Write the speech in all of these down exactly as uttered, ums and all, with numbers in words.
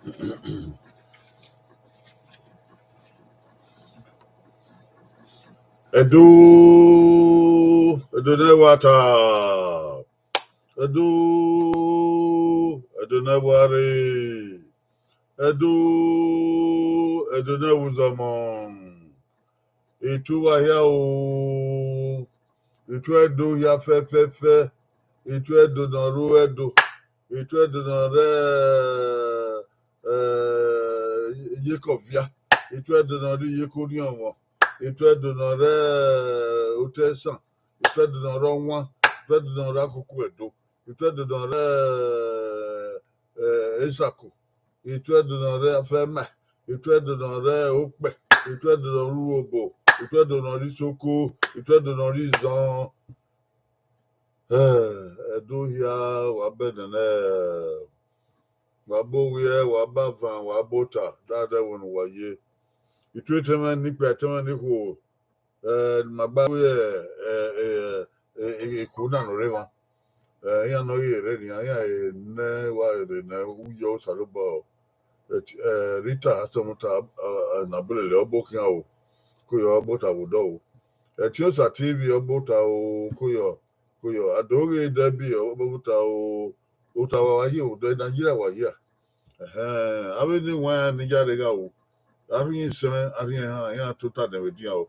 Ẹdo, Ẹdo ne wa ta, Ẹdo, Ẹdo ne wa rre, Ẹdo, Ẹdo ne wa uzọmọ. Etu wa hia o, etu Ẹdo hia fẹfẹfẹ, etu Ẹdo ne ọ ru Ẹdo, etu Ẹdo ne ọ rre eh, iyeke ọvia, etu Ẹdo ne ọ rre iyeke orhiọnmwọ, etu Ẹdo ne ọ rre otọ ẹsan, etu Ẹdo ne ọ rre ọwan, etu Ẹdo ne ọ rre akuku Ẹdo, etu Ẹdo ne ọ rre eh, Isako, etu Ẹdo ne ọ rre Afẹma, etu Ẹdo ne ọ rre Okpẹ, etu Ẹdo ne ọ rre Urhobo, etu Ẹdo ne ọ rre Isoko, etu Ẹdo ne ọ rre Izọn. Eh, Ẹdo hia, wa bẹnẹ nẹ, wa ba owiẹ, wa ba van, wa ba ota, da dẹ ẹvbo ne uwa ye. Itu etẹmwẹ ne ikpia, etẹmwẹ ne ikhuo, eh, ne ima gba ru, eh, eh, eh, eh, eku na ne ọ rre emwa. Eh, iran ne ọ ghi rre nian, iran ne wa rre ne uyi Osanobua o. Eh, Rita Asẹmuta, eh, eh, ne a bẹlẹ lẹ ọbo khian o, ko yọ ọbo ota vbe odọ o. Ẹtin Osa T V ọbo ota o, ko yọ, ko yọ. Adoghe Debbie ọbo ota o, ota wa wa ye o, de Nigeria wa ye a. Ẹhẹn, avbe ne wa ni ya rre gha o. A rhie isẹn, a rhie ehan, iran tota nẹ vbe edian o.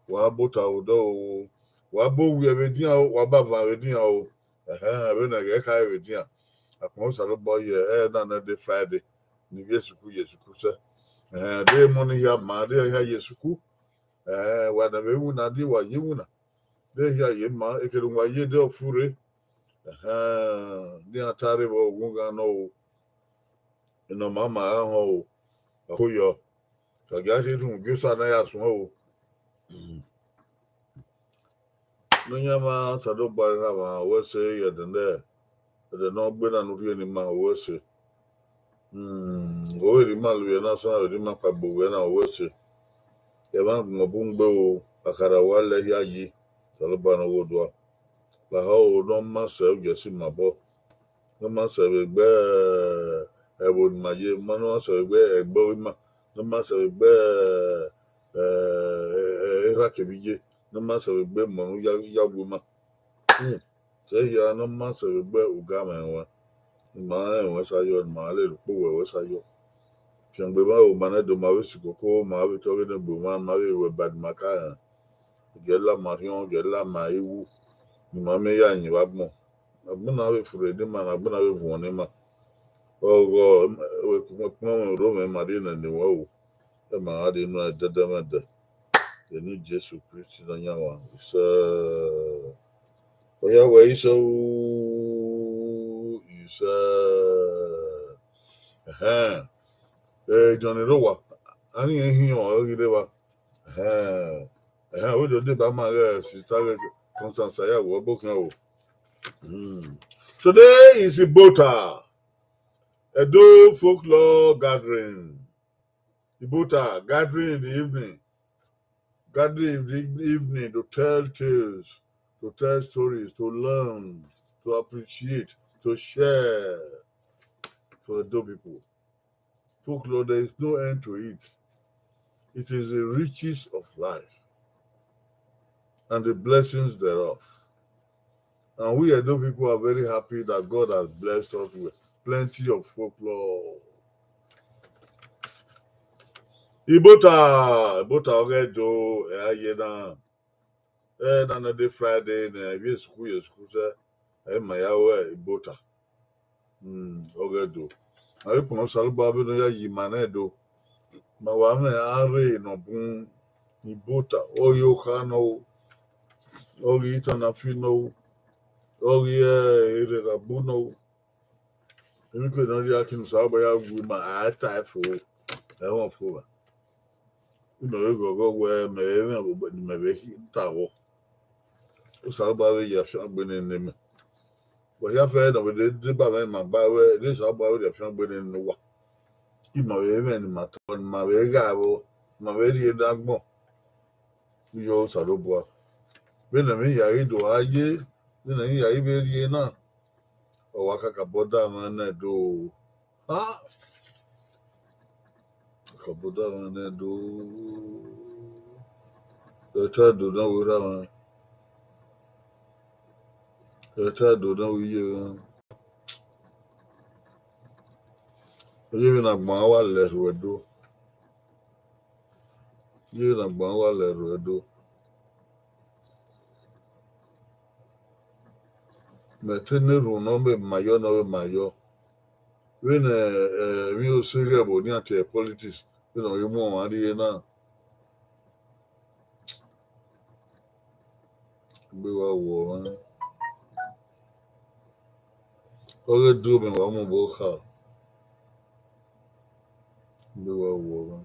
Wa ba ota vbe odọ o, wa ba owiẹ vbe edian o, wa ba van vbe edian o. Ẹhẹn, vbene ẹghẹ kha vbe edian. Akpọn Osanobua ye, ẹ na nẹ de Friday, ne ivbi esuku ye esuku sẹ. Ẹhẹn, de emọ ni hia ma, de hia ye esuku. Ẹhẹn, wa nẹ vbe winna, de wa ye winna. De hia ye ma, ekene wa ye de ọ furre. Ẹhẹn, ne iran ta rre vbe oghunghan nọ o. Nọ ma ma gha họn o. Ọ ko yọ. Ka gia rhie rhunmwuda Osa ne a ya suẹn o. Nọyaẹnmwa Osanobua ne a mwa wẹ ẹse ye ẹdẹ nẹ, ẹdẹ ne ọ gbe na ne u rhie ne ima wẹ ẹse. Hmm, ovbi erha ima lele na sẹ, ovbi erha ima kpaegbe wẹ na wẹ ẹse. Ẹmwẹ agbọn bu ngbe o, akhara wa lẹ hia yi, Osanobua ne ọ ghe odua. Lahọ o, ne ọ ma sẹ ugiẹsi ma obọ. Ne ọ ma sẹ vbe gbe ẹvbo ne ima ye, ma ne ọ ma sẹ vbe gbe ẹgbẹe ima, ne ọ ma sẹ vbe gbe, eh, eh, erha kevbe iye, ne ọ ma sẹ vbe gbe emọ ne u ya, ya wu ima. Hmm. Sẹ hia ne ọ ma sẹ vbe gbe ugamwẹ ruẹn. Ima rẹn ruẹn sa yọ, ima lele ukpo wẹ ruẹn sa yọ. Fiangbe ma vbe ma nẹ do, ma vbe sikoko, ma vbe tọ vbe nẹ gbe ma, ma vbe ru ẹba ne ima ka rẹn. Gẹ la ma rhiọn, gẹ la ma iwu, ne ima miẹn ya yin vbe agbọn. Agbọn na vbe furre ne ima, ne agbọn na vbe vuọn ne ima. Ọghọ, ẹkpẹn mwẹ, orho mwẹ, ma rhie nene ruẹn o. Ẹ ma gha rhie nuẹn ẹdẹdẹmwẹdẹ. Vbe eni Jesu Kristi Nọyaẹnmwa, isẹ. Ọ ya wẹ isẹ o, isẹ. Ẹhẹn. Eh, Johnny Rowa, a rhie hin ọ, ọ ghi rre evba. Ẹhẹn. Ẹhẹn, wẹ do deba ma ghẹ sista vbe Constance Ayawu, ọ bokhian o. Hmm. Today is Ibota, Edo Folklore Gathering. Ibota, gathering in the evening. Gathering in the evening to tell tales, to tell stories, to learn, to appreciate, to share for Edo people. Folklore, there is no end to it. It is the riches of life and the blessings thereof. And we Edo people are very happy that God has blessed us with plenty of folklore. Ibota, Ibota ọghe Ẹdo, ẹ a ye na. Ẹ na nẹ de Friday nẹ, ivbi esuku ye esuku sẹ, ẹ ma ya ru Ibota. Hmm, ọghe Ẹdo. A vbe kpọnmwẹ Osanobua vbene ọ ya yi ima nẹ do. Ma wa mwẹ a rre ne ọ bun Ibota, ọ ghi Okha nọ o, ọ ghi Itanafi nọ o, ọ ghi, eh, Erherabu nọ o. Emwi ke ne ọ rhia khin ne Osanobua ya gu ima, a ta ẹre fo, ẹmwẹ ọfo gha. Unu vbe ghọghọ wẹ mẹ vbe mwẹ vbe ne imẹ vbe ta vbọ. Osanobua vbe ya fiangbe nene mẹ. Wẹ hia fẹ ne ọ vbe deba mwẹ, ma gba wẹ, de Osanobua vbe ya fiangbe nene uwa. Ima vbe mwẹ ne ima ta, ne ima vbe gha vbọ, ne ima vbe rhie ne agbọn. Uyo Osanobua. Vbene emwi hia ghi do gha ye, vbene emwi hia ghi vbe rhie na, ọ wa kakabọ da mwẹ nẹ do. Ha! Ọbodamwa ne do, ẹta do na wẹ erha mwa, ẹta do na wẹ iye mwa. Iye vbe ne agbọn wa lẹ rhu Ẹdo. Iye vbe ne agbọn wa lẹ rhu Ẹdo. Mẹ te ne erhunmwu ne ọ vbe ma yọ, ne ọ vbe ma yọ. Vbene, eh, emwi ose ghẹ vbe nian tie politics, vbene ọ ghi mu ọmwa rrie na. Egbe wa wọ ọmwa. Ọ ghe do mẹ wa mu obọ kha. Egbe wa wọ ọmwa.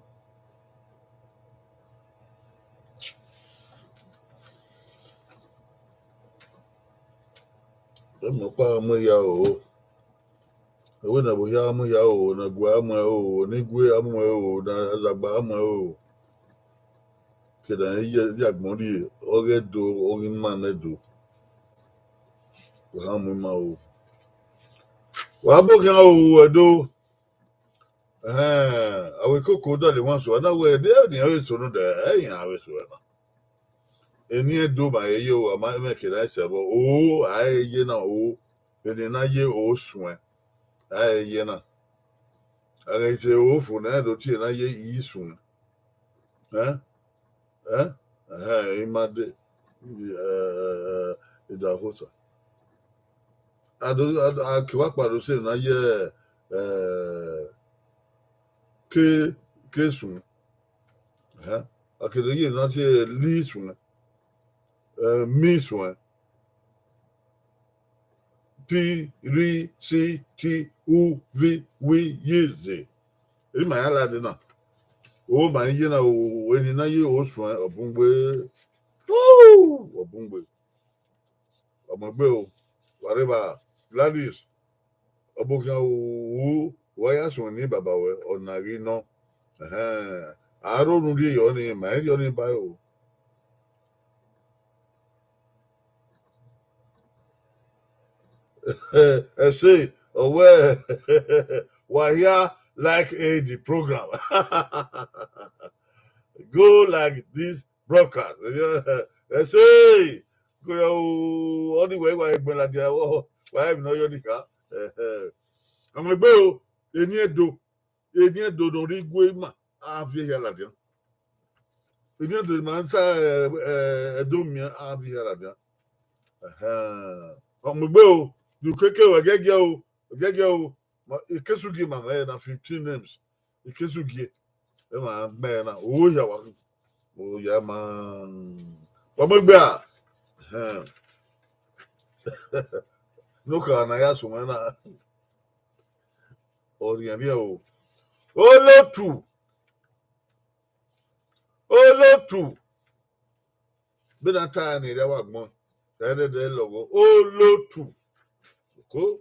Emọ ọkpa gha mu ehia oro. Ẹvbo ne ẹvbo hia mu ehia oro, ne ẹguae mu ẹre oro, ne igue a mu ẹre oro, ne azagba a mu ẹre oro. Kẹdẹ ye, ye agbọn rrie, ọ ghe do, ọ ghi ma nẹ do. Wa ha mu ima oro. Wa bọ khian oro Ẹdo. Ẹhẹn, avbe koko dọlọ wan suẹ na wẹ, de nian vbe so nodẹ, ẹ iran vbe suẹ na. Eni Ẹdo ma he ye oro, a ma mwẹ eke na sẹ vbọ, oro, a he ye na oro, eni na ye oro suẹn, a he ye na. A ghẹ te oro fo na, ẹ do tie na ye isuẹn. Ẹn? Ẹn? Ẹhẹn, ima de, eh, Idahosa. A do, a do, a ke wa kpa do sẹ na ye, eh, ke, ke suẹn. Ẹhẹn. A ke do ye na sẹ li suẹn. Eh, mi suẹn. Pi, ri, si, ti, u, vi, wi, yi, ze. Ima ya ladian na. O ma ye na, o, eni na ye oro suẹn, ọ bun gbe. Woo! Ọ bun gbe. Ọ mu egbe o. Wa rre evba, Gladys. Ọ bọ khian ru, wa ya suẹn ni baba wẹ, ọ na ghi nọ. Ẹhẹn. A rro unu rhie yọ ni, ma i rhie ọni ba o. Ẹ sẹ, ọ wẹ, wa hia like, eh, the program. Go like this broadcast. Ẹ sẹ, go ya o, ọni wẹ wa gbẹn ladian, wa emwi ne ọ yọ ni kha. Ẹhẹn. Ọ mu egbe o, eni Ẹdo. Eni Ẹdo ne ọ rre igue ima, a viọ ehia ladian. Eni Ẹdo ma sa, eh, eh, Ẹdo miẹn, a viọ ehia ladian. Ẹhẹn. Ọ mu egbe o, do keke o, ẹgẹgiẹ o, ẹgẹgiẹ o. Ma, ikesugie ma mwẹ na fifteen names. Ikesugie. Ẹ ma gbẹn na, o ya wa. O ya ma. Wa mu egbe a. Ẹhẹn. No ka na ya sunu na. Ọriẹnriẹn o. Olotu. Olotu. Be na ta ni rẹ wa gbọn. Ẹdẹdẹ lọghọ. Olotu. Ko.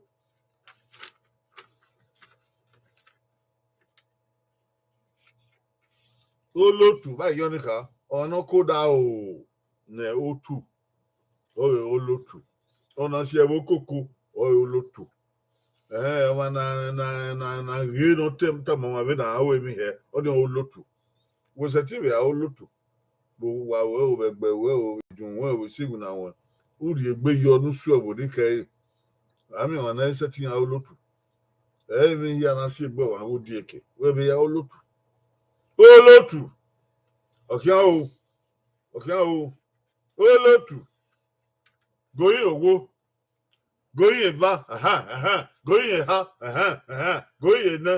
Olotu, vbe a yọ ni kha, ọ nọ koda o, ne otu, ọ re olotu. Ọ na si ẹvbo koko, ọ re olotu. Ẹhẹn, ọmwa na, na, na, na ghe ne ọ te tama ọmwa vbe na ru emwi hẹ, ọ ni olotu. Wẹ sẹtin vbe a olotu. Vbe owa ruẹ o, vbe ẹgbẹ ruẹ o, vbe idun ruẹ o, vbe isighian ruẹ. U rhie egbe yọ ne u suẹ vbe odin kẹre. A miẹn ọmwa ne ẹ i sẹtin a olotu. Ẹ i mwẹ hia na si egbe ọmwa vbe odieke, wẹ vbe ya olotu. Olotu. Ọ khian o. Ọ khian o. Olotu. Gori owo. Gori eva. Ahan, ahan. Gori eha. Ahan, ahan. Gori enẹ.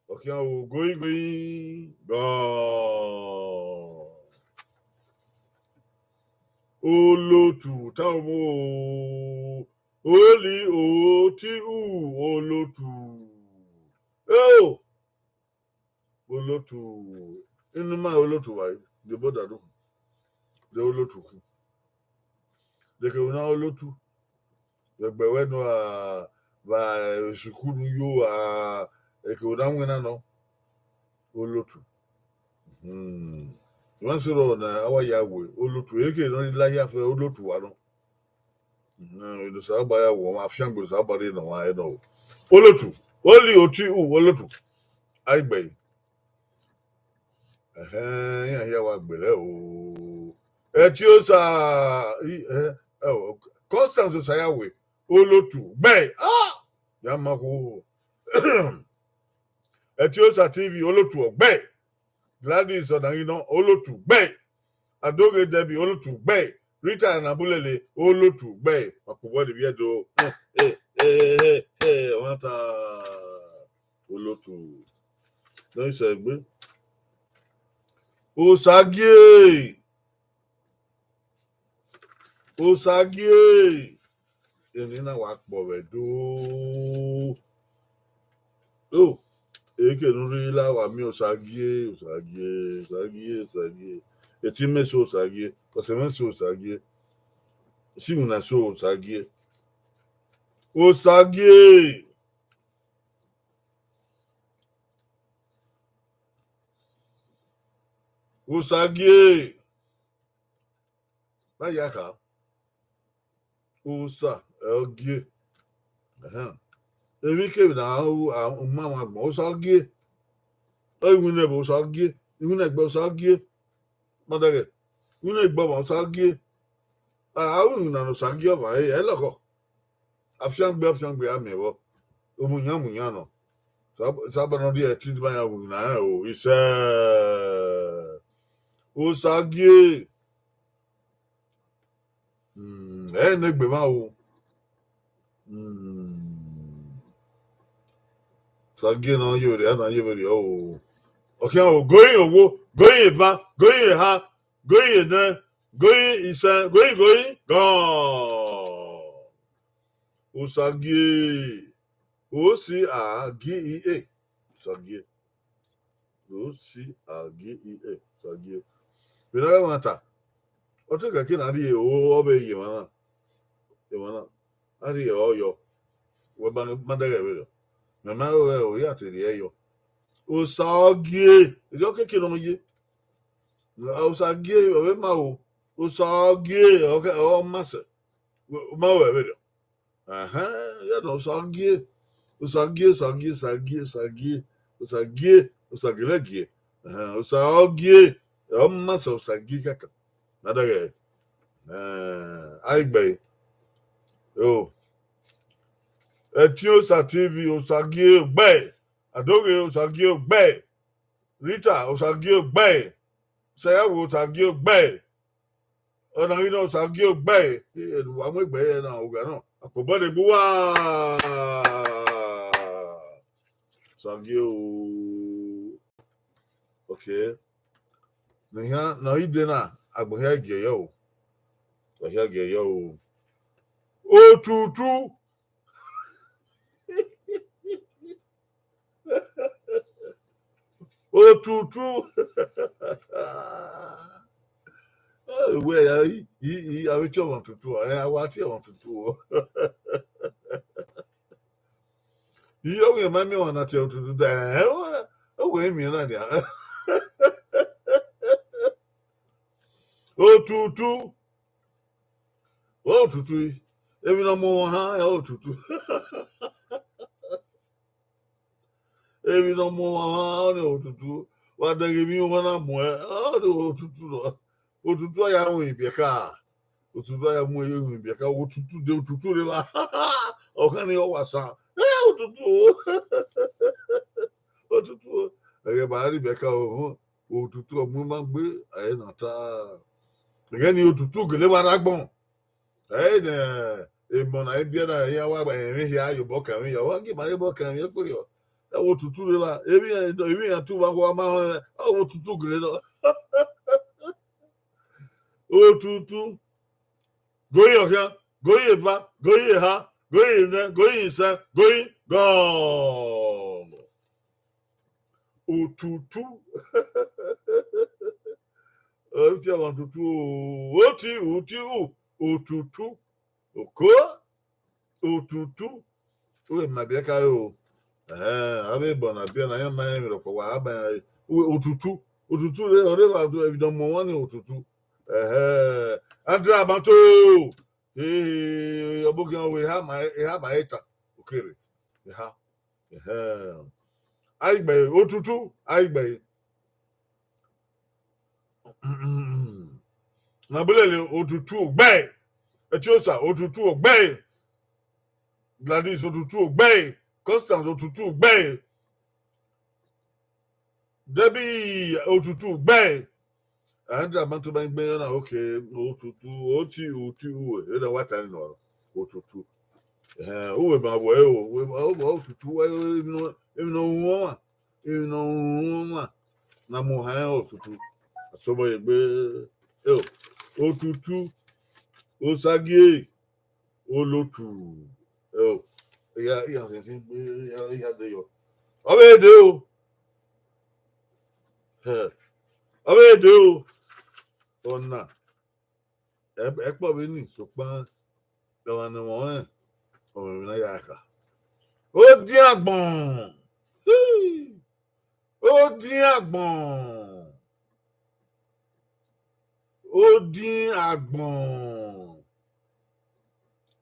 Ọ khian o. Gori, gori. Gọ. Olotu. Tama o. Oli oti u olotu. Eo! Olotu, inu ma olotu vbe, de obọ da do, de olotu khin. De ke una olotu, vbe ẹgbẹ wẹ nọ a, vbe sukulu yo a, eke una winna nọ, olotu. Hmm. Iran sẹ rọ na a wa ya we, olotu, eke nọ ni la ya fẹ, olotu wa nọ. Hmm, Osanobua ya wọ, ọmwa fiangbe Osanobua rre nọ, ọmwa ẹnọ. Olotu, oli oti u, olotu. Aigbe. Ẹhẹn, iran hia wa gbele o. Ẹtiosa, i, ẹ, ẹ, Constance Osayawe, Olotu, gbẹ. Ah! Ya ma khuo. Ẹtiosa T V, Olotu, ọ gbẹ. Gladys Ọdanghinọ, Olotu, gbẹ. Adoghe Debbie, Olotu, gbẹ. Rita Nabulele, Olotu, gbẹ. Makpobọ de vbiẹ do. Eh, eh, eh, eh, eh, ọmwa ta. Olotu. Nọ isẹ egbe. Osagie. Osagie. Eni na wa kpọ vbe do. O, eke ne u rri la wa miẹn Osagie, Osagie, Osagie, Osagie. Eti mwẹ so Osagie, ọse mwẹ so Osagie. Isi mwẹ na so Osagie. Osagie. Osagie. Vba ya kha. Osa, ẹ, ọ gie. Ẹhẹn. Emwi kevbe ne a ru, a, u ma mwa agbọn, Osagie. Ọ iwinna ẹvbo, Osagie. Iwinna ẹgbẹ, Osagie. Madaghẹ. Iwinna ẹgbẹ ọmwa, Osagie. A, a ru iwinna ne Osagie ọmwa, ẹ, ẹ lọghọ. Afiangbe, afiangbe a miẹn vbọ. Omuyan, omuyan nọ. Sa-, Sabọ ne ọ rhie ẹtin ba yan iwinna rẹn o, isẹ. Osagie. Mm, ẹ ne egbe mwa o. Mm. Osagie ne ọ ye vberriọ, na ye vberriọ o. Ọ khian o, goyin owo, goyin eva, goyin eha, goyin enẹ, goyin isẹn, goyin, goyin gọn. Osagie. O C A G I E. Osagie. O C A G I E. Osagie. Vbene ọ ghi ẹmwata, ọ te kẹkẹ na rhie o, ọ vbe ye emwa na. Emwa na. A rhie ọ yọ. Wẹ ma, ma dẹghẹ vberriọ. Mẹ ma rẹn o, ya te rhie yọ. Osagie. Erriọ keke ne ọ ye. Osagie, ọ vbe ma o. Osagie, ọ ghẹ, ọ ma sẹ. Wẹ, ma wẹ vberriọ. Ẹhẹn, ya nọ Osagie. Osagie, Osagie, Osagie, Osagie, Osagie, Osagie lẹgie. Ẹhẹn, Osagie, ọ ma sẹ Osagie kaka. Na dẹghẹ. Ẹhẹn, a i gbe. O. Ẹtin Osa T V, Osagie gbẹ. Adoghe, Osagie gbẹ. Rita, Osagie gbẹ. Osayawe, Osagie gbẹ. Ọna ghi nọ Osagie gbẹ. Wa mu egbe ẹre na, ọghe na. Akpobọ de gbe uwa. Osagie o. Okay. Ne iran, ne ọ i de na, agbọn hia gie yọ o. Agbọn hia gie yọ o. Otutu. Otutu. Wẹ ya, i, i, i, avbe tie ọmwa tutu, ẹ, a wa tie ọmwa tutu o. I, ọ wẹ ma miẹn ọmwa na tie otutu da, ẹ, ọ, ọ wẹ miẹn na nia. Otutu. Otutu, emwi ne ọ mu ọmwa han, ẹ, otutu. Emwi ne ọ mu ọmwa han, ọnii otutu. Wa dẹghe emwi ọmwa na muẹn, ọnii otutu nọ. Otutu a ya mu ibiẹka. Otutu a ya mu ẹre mu ibiẹka. Otutu de, otutu rre evba. Ọ khan ni ọ wa san. Ẹ, otutu o. Otutu o. Ẹghẹ ba rre ibiẹka o. Otutu ọ mu ima gbe, ẹ na ta. Ẹghẹ ni otutu gele wa rre agbọn. Ẹ nẹ, emọ na i biẹ na, iran wa gba ẹmwẹ hia ye obọ kan emwi ya, wa gie ima ye obọ kan emwi ekpere ọ. Ẹ wo otutu rre evba, emwi iran, emwi iran tu vbe akhua ma họn, ẹ wo otutu gele nọ. Otutu. Goyin ọkhian, goyin eva, goyin eha, goyin enẹ, goyin isẹn, goyin gọn. Otutu. Otu ọmwa otutu o. Oti, oti u. Otutu. Oko. Otutu. Uwẹ ma biẹ ka o. Ẹhẹn, avbe ebọ na biẹ na, iran ma rẹn emwi rhọkpa, wa ba iran re. Uwẹ otutu. Otutu rre, ọ rre evba, evidon mu ọmwa ni otutu. Ẹhẹn. Andra Amato. Ee, ọ bọ khian wẹ eha ma, eha ma eta. Okere. Eha. Ẹhẹn. Aigbe, otutu, aigbe. Nabulele, otutu ogbẹe. Etiosa, otutu ogbẹe. Gladys, otutu ogbẹe. Constance, otutu ogbẹe. Debbie, otutu ogbẹe. Andra ma to ba igbe yọ na, okay, otutu, oti, oti, uwe, ena wa ta ni nọ, otutu. Eh, uwe ma wẹ o, uwe ma, uwe otutu, uwe, emwi nọ, emwi nọ ru ọmwa, emwi nọ ru ọmwa, na mu han otutu. Asobọ ye gbe, eo, otutu, osagie, olotu, eo, iya, iya, iya, iya de yọ. Ọ vbe de o. Hẹ, ọ vbe de o. Ọna, ẹ, ẹkpọ vbe ni, sokpan, ọmwa ne ọmwa rẹn, ọmwa emwi na ya kha. Odiagbọn. Hii. Odiagbọn. Odiagbọn.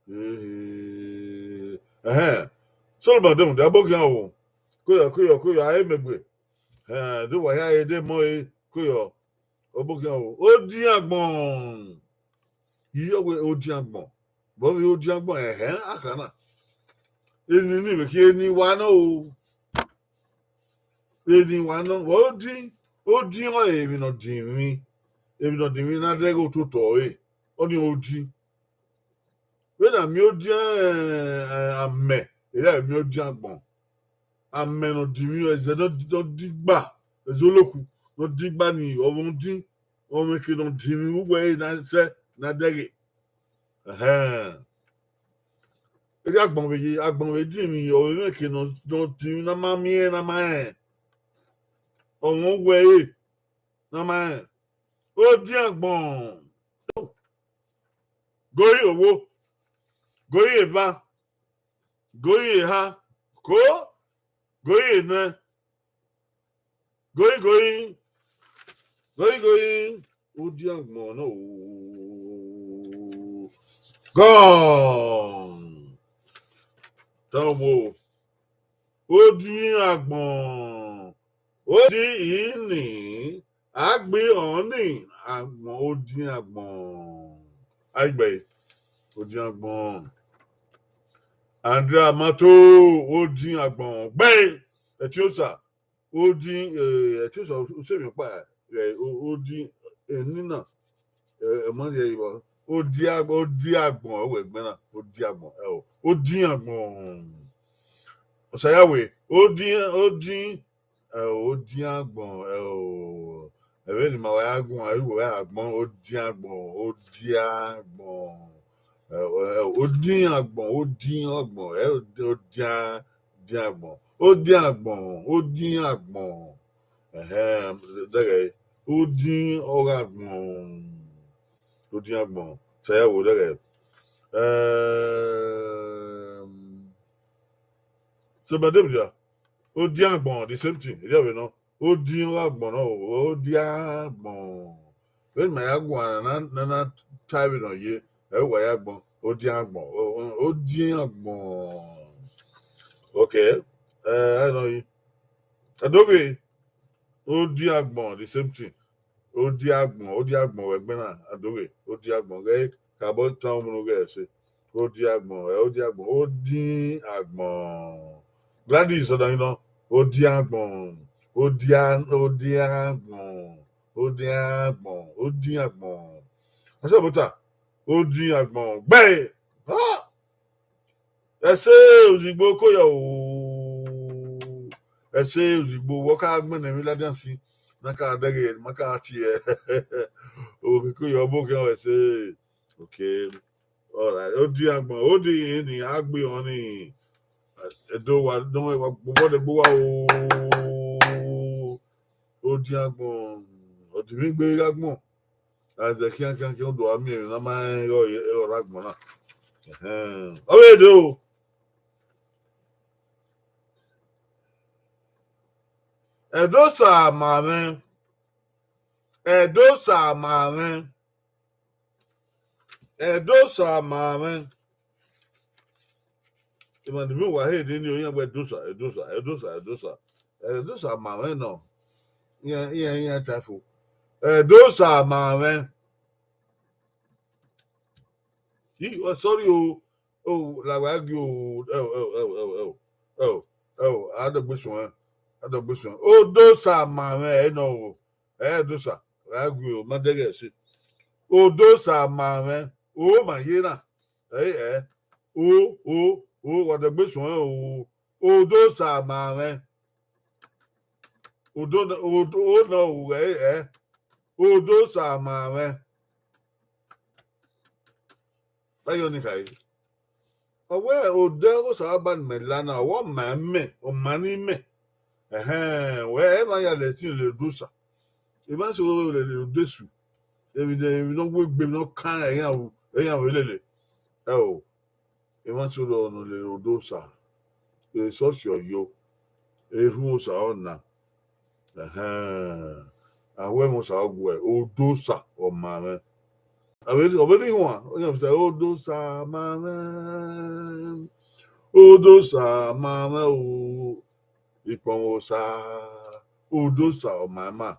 Ehe. Ẹhẹn. Solomon de mu dia bọkhian o. Koyọ, koyọ, koyọ, a i mẹgbe. Ẹhẹn, do wa hia e de mọ e, koyọ. Ọbọkhian o. Odiagbọn. Iyọ wẹ odiagbọn. Vbọ vbe odiagbọn, ẹhẹn, a kha na. Eni ni vbe khian eni wa nọ o. Eni wa nọ, vbe odin, odin ọrọre emwi ne ọ dinmwi, emwi ne ọ dinmwi na dẹghe ototọ ẹre, ọnii odin. Vbene a miẹn odin, eh, amẹ, erha miẹn odiagbọn. Amẹ ne ọ dinmwi, ẹzẹ ne ọ di, ne ọ digba, ẹzẹ olokhu ne ọ digba ni, ọ vbe odin, ọ mwẹ eke ne ọ dinmwi uwu ẹre na sẹ, na dẹghe. Ẹhẹn. Erha agbọn vbe ye, agbọn vbe dinmwi, ọ vbe mwẹ eke ne ọ, ne ọ dinmwi ne a ma miẹn, ne a ma rẹn. Ọ mwẹ uwu ẹre, ne a ma rẹn. Odiagbọn. Gori owo, gori eva, gori eha, ko, gori enẹ, gori gori, gori gori, odiagbọn nọ o. Gone. Tọn wo. Odiagbọn. Odi ini, a gbe ọnii, agbọn, odiagbọn. Aigbe, odiagbọn. Andrea Mato, odiagbọn. Gbe, Etiosa, odi, eh, Etiosa, usemi ọkpa, eh, o-, odi, enina, eh, ẹmọ rhie vbọ. Odiagbọn, odiagbọn, ọ wẹ ẹgbẹn na, odiagbọn, ẹ o, odiagbọn. Ọsayawe, odi, odi, ẹ o, odiagbọn, ẹ o. Ẹvbo ne ima wa ya guan, ẹvbo wa ya gbọn, odiagbọn, odiagbọn. Ẹ o, ẹ o, odiagbọn, odiagbọn, ẹ o, odian, diagbọn, odiagbọn, odiagbọn. Ẹhẹn, dẹghẹ, odin ọ gha gbọn, odiagbọn, Ọsayawe dẹghẹ. Ẹm, so, ma de vbe dia, odiagbọn, the same thing, erriọ vbe nọ, odin ọ gha gbọn nọ, odiagbọn. Vbene ima ya guan na, na, na ta vbene ọ ye, ẹ wa ya gbọn, odiagbọn, o, o, odiagbọn. Okay, eh, I know you. Ẹdoghe, odiagbọn, the same thing. Odiagbọn, odiagbọn vbe ẹgbẹn na, Ẹdoghe, odiagbọn, ghẹ kabọ tan ọmọ ghẹ ẹse. Odiagbọn, ẹ, odiagbọn, odiagbọn. Gladys, ọdọ yín nọ, odiagbọn, odia, odiagbọn, odiagbọn, odiagbọn. Asabota, odiagbọn, gbe. Ah! Ẹse ozigbo koyọ o. Ẹse ozigbo, wẹ ọ ka gbẹnnẹ emwi ladian si, na ka dẹghe, ma ka tie. Oke koyọ, ọbokhian ẹse. Okay. All right. Odiagbọn, odi ni a gbe ọnii. Ẹdo wa, dọn wa, gbobọ de gbo wa o. Odiagbọn, ọdimwẹ gbe gha gbọn. Azẹ khian khian khian, do a miẹn emwi ne a ma rẹn ọre agbọn na. Ẹhẹn. Ọ vbe do. Ẹdosa ma mwẹ. Ẹdosa ma mwẹ. Ẹdosa ma mwẹ. Emwa ne ivbi uwa he rre ni, ọ yan wẹ Ẹdosa, Ẹdosa, Ẹdosa, Ẹdosa. Ẹdosa ma mwẹ nọ. Iran, iran, iran ta fo. Ẹdosa ma mwẹ. Sorry o, o, la wa gie o, ẹ o, ẹ o, ẹ o, ẹ o, ẹ o, ẹ o, ẹ o, a dọgbe suẹn, a dọgbe suẹn. Odosa ma mwẹ ẹ nọ o, ẹ Odosa, wa gie o, ma dẹghẹ ẹse. Odosa ma mwẹ, o ma ye na, ẹ, ẹ, o, o, o, wa dọgbe suẹn o, Odosa ma mwẹ. Odo, odo, o nọ o, ẹ, ẹ, Odosa ma mwẹ. Tayo ni khare. Ọ wẹ odẹ Osanobua ne imẹ la na, ọ wẹ ọ ma mẹ, ọ ma ne imẹ. Ẹhẹn, wẹ ẹ ma ya lẹ ẹtin rre Odosa. Emwa eso rre Odesu. Emwi ne, emwi ne ọ wegbe, emwi ne ọ kan, ẹyan ru, ẹyan ru lele. Ẹ o, emwa eso rre ne ọ lele Odosa. Esọsi ọ yo. Erhu Osa ọ na. Ẹhẹn. Aho ẹmwẹ Osa ọ guẹ, Odosa ọ ma mwẹ. Avbe, ọ vbe rhie ihuan, ọ yan sẹ, Odosa ma mwẹ, Odosa ma mwẹ o, ikpọnmwẹ Osa, Odosa ọ ma ma,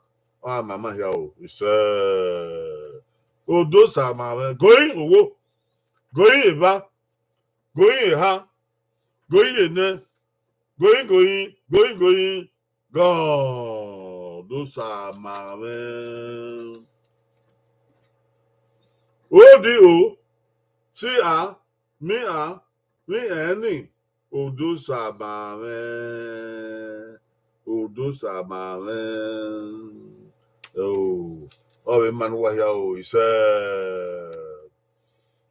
ọ ma ma hia o, isẹ. Odosa ma mwẹ, going owo, going eva, going eha, going enẹ, going going, going going, gọn, Odosa ma mwẹ. O D O C A, mi a, mi ẹn ni, Odosa ma mwẹ, Odosa ma mwẹ. O, ọ vbe ma ne uwa hia o, isẹ.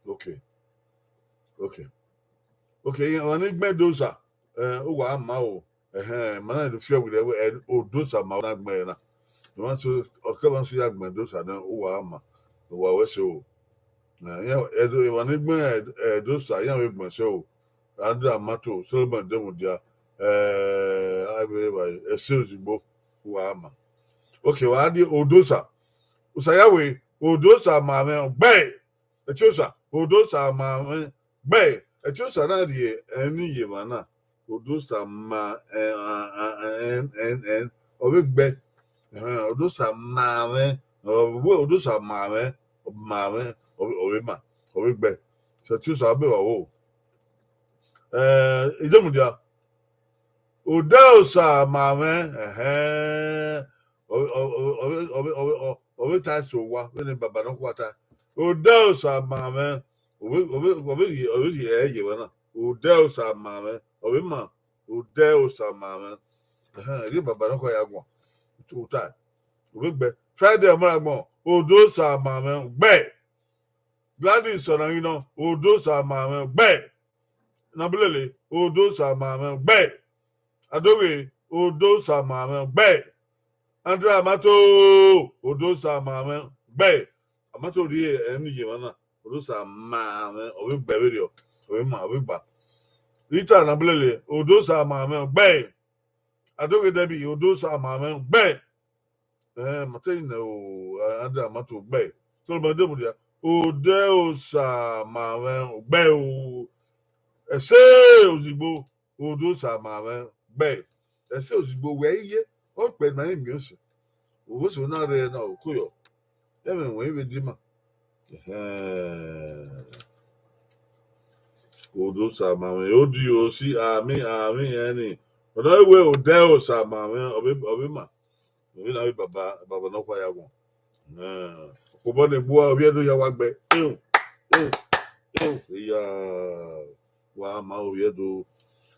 Okay. Okay. Okay, emwa ni gbẹn Odosa, eh, uwa ma o. Ẹhẹn, ma na do fiọ vberriọ wẹ, eh, Odosa ma na gbẹn na. Emwa so, ọke emwa so ya gbẹn Odosa nẹ, uwa ma. Uwa wẹ so. Eh, iran, eh, emwa ni gbẹn, eh, Odosa, iran vbe gbẹn so. Andrew Amato, Solomon Demudia, eh, a vbe re evbare, Ẹse Ozigbo, uwa ma. Okay, wa die Odosa. Osa ya wẹ, Odosa ma mwẹ, gbe. Ẹtiosa, Odosa ma mwẹ, gbe. Ẹtiosa na rhie ẹmwẹ ni ye emwa na. Odosa ma, ẹ, a, a, a, ẹn, ẹn, ẹn, ọ vbe gbe. Ẹhẹn, Odosa ma mwẹ, ọ vbe, Odosa ma mwẹ, ma mwẹ, ọ vbe, ọ vbe ma, ọ vbe gbe. So Ẹtiosa ọ be vbe ọvbo. Eh, Idemudia, Odosa ma mwẹ, ẹhẹn. Ọ, ọ, ọ, ọ vbe, ọ vbe, ọ vbe, ọ, ọ vbe ta eso owa, vbene baba nọkhua ta. Odosa ma mwẹ, ọ vbe, ọ vbe, ọ vbe rhie, ọ vbe rhie ẹ ye emwa na. Odosa ma mwẹ, ọ vbe ma, Odosa ma mwẹ. Ẹhẹn, ẹ ghi baba nọkhua ya guan. Uta, ọ vbe gbe. Friday ọmọ ra gbọn, Odosa ma mwẹ, gbe. Gladys Ọnanghinọ, Odosa ma mwẹ, gbe. Nabulele, Odosa ma mwẹ, gbe. Adoghe, Odosa ma mwẹ, gbe. Andrew Amato, Odosa ma mwẹ, gbe. Amato rhie ẹmwẹ ni ye emwa na, Odosa ma mwẹ, ọ vbe gbe vberriọ, ọ vbe ma, ọ vbe gba. Rita Nabulele, Odosa ma mwẹ, gbe. Adoghe Debbie, Odosa ma mwẹ, gbe. Eh, ma te nẹ o, Andrew Amato, gbe. Solomon Demudia, Odosa ma mwẹ, gbe o. Ẹse Ozigbo, Odosa ma mwẹ, gbe. Ẹse Ozigbo wẹ iye, ọ kpẹ ne ma i miẹn ọse. Owo eso na rre na, oko yọ. Ẹmwẹ wẹ i vbe dima. Ẹhẹn. Odosa ma mwẹ, O D O C A, mi, a, mi, ẹn ni. Ọ na wẹ Odosa ma mwẹ, ọ vbe, ọ vbe ma. Vbene avbe baba, baba nọkhua ya wọn. Eh, obọ ne gbe uwa, ovbi Ẹdo ya wa gbe. Eo, eo, eo, iya, wa ma ovbi Ẹdo.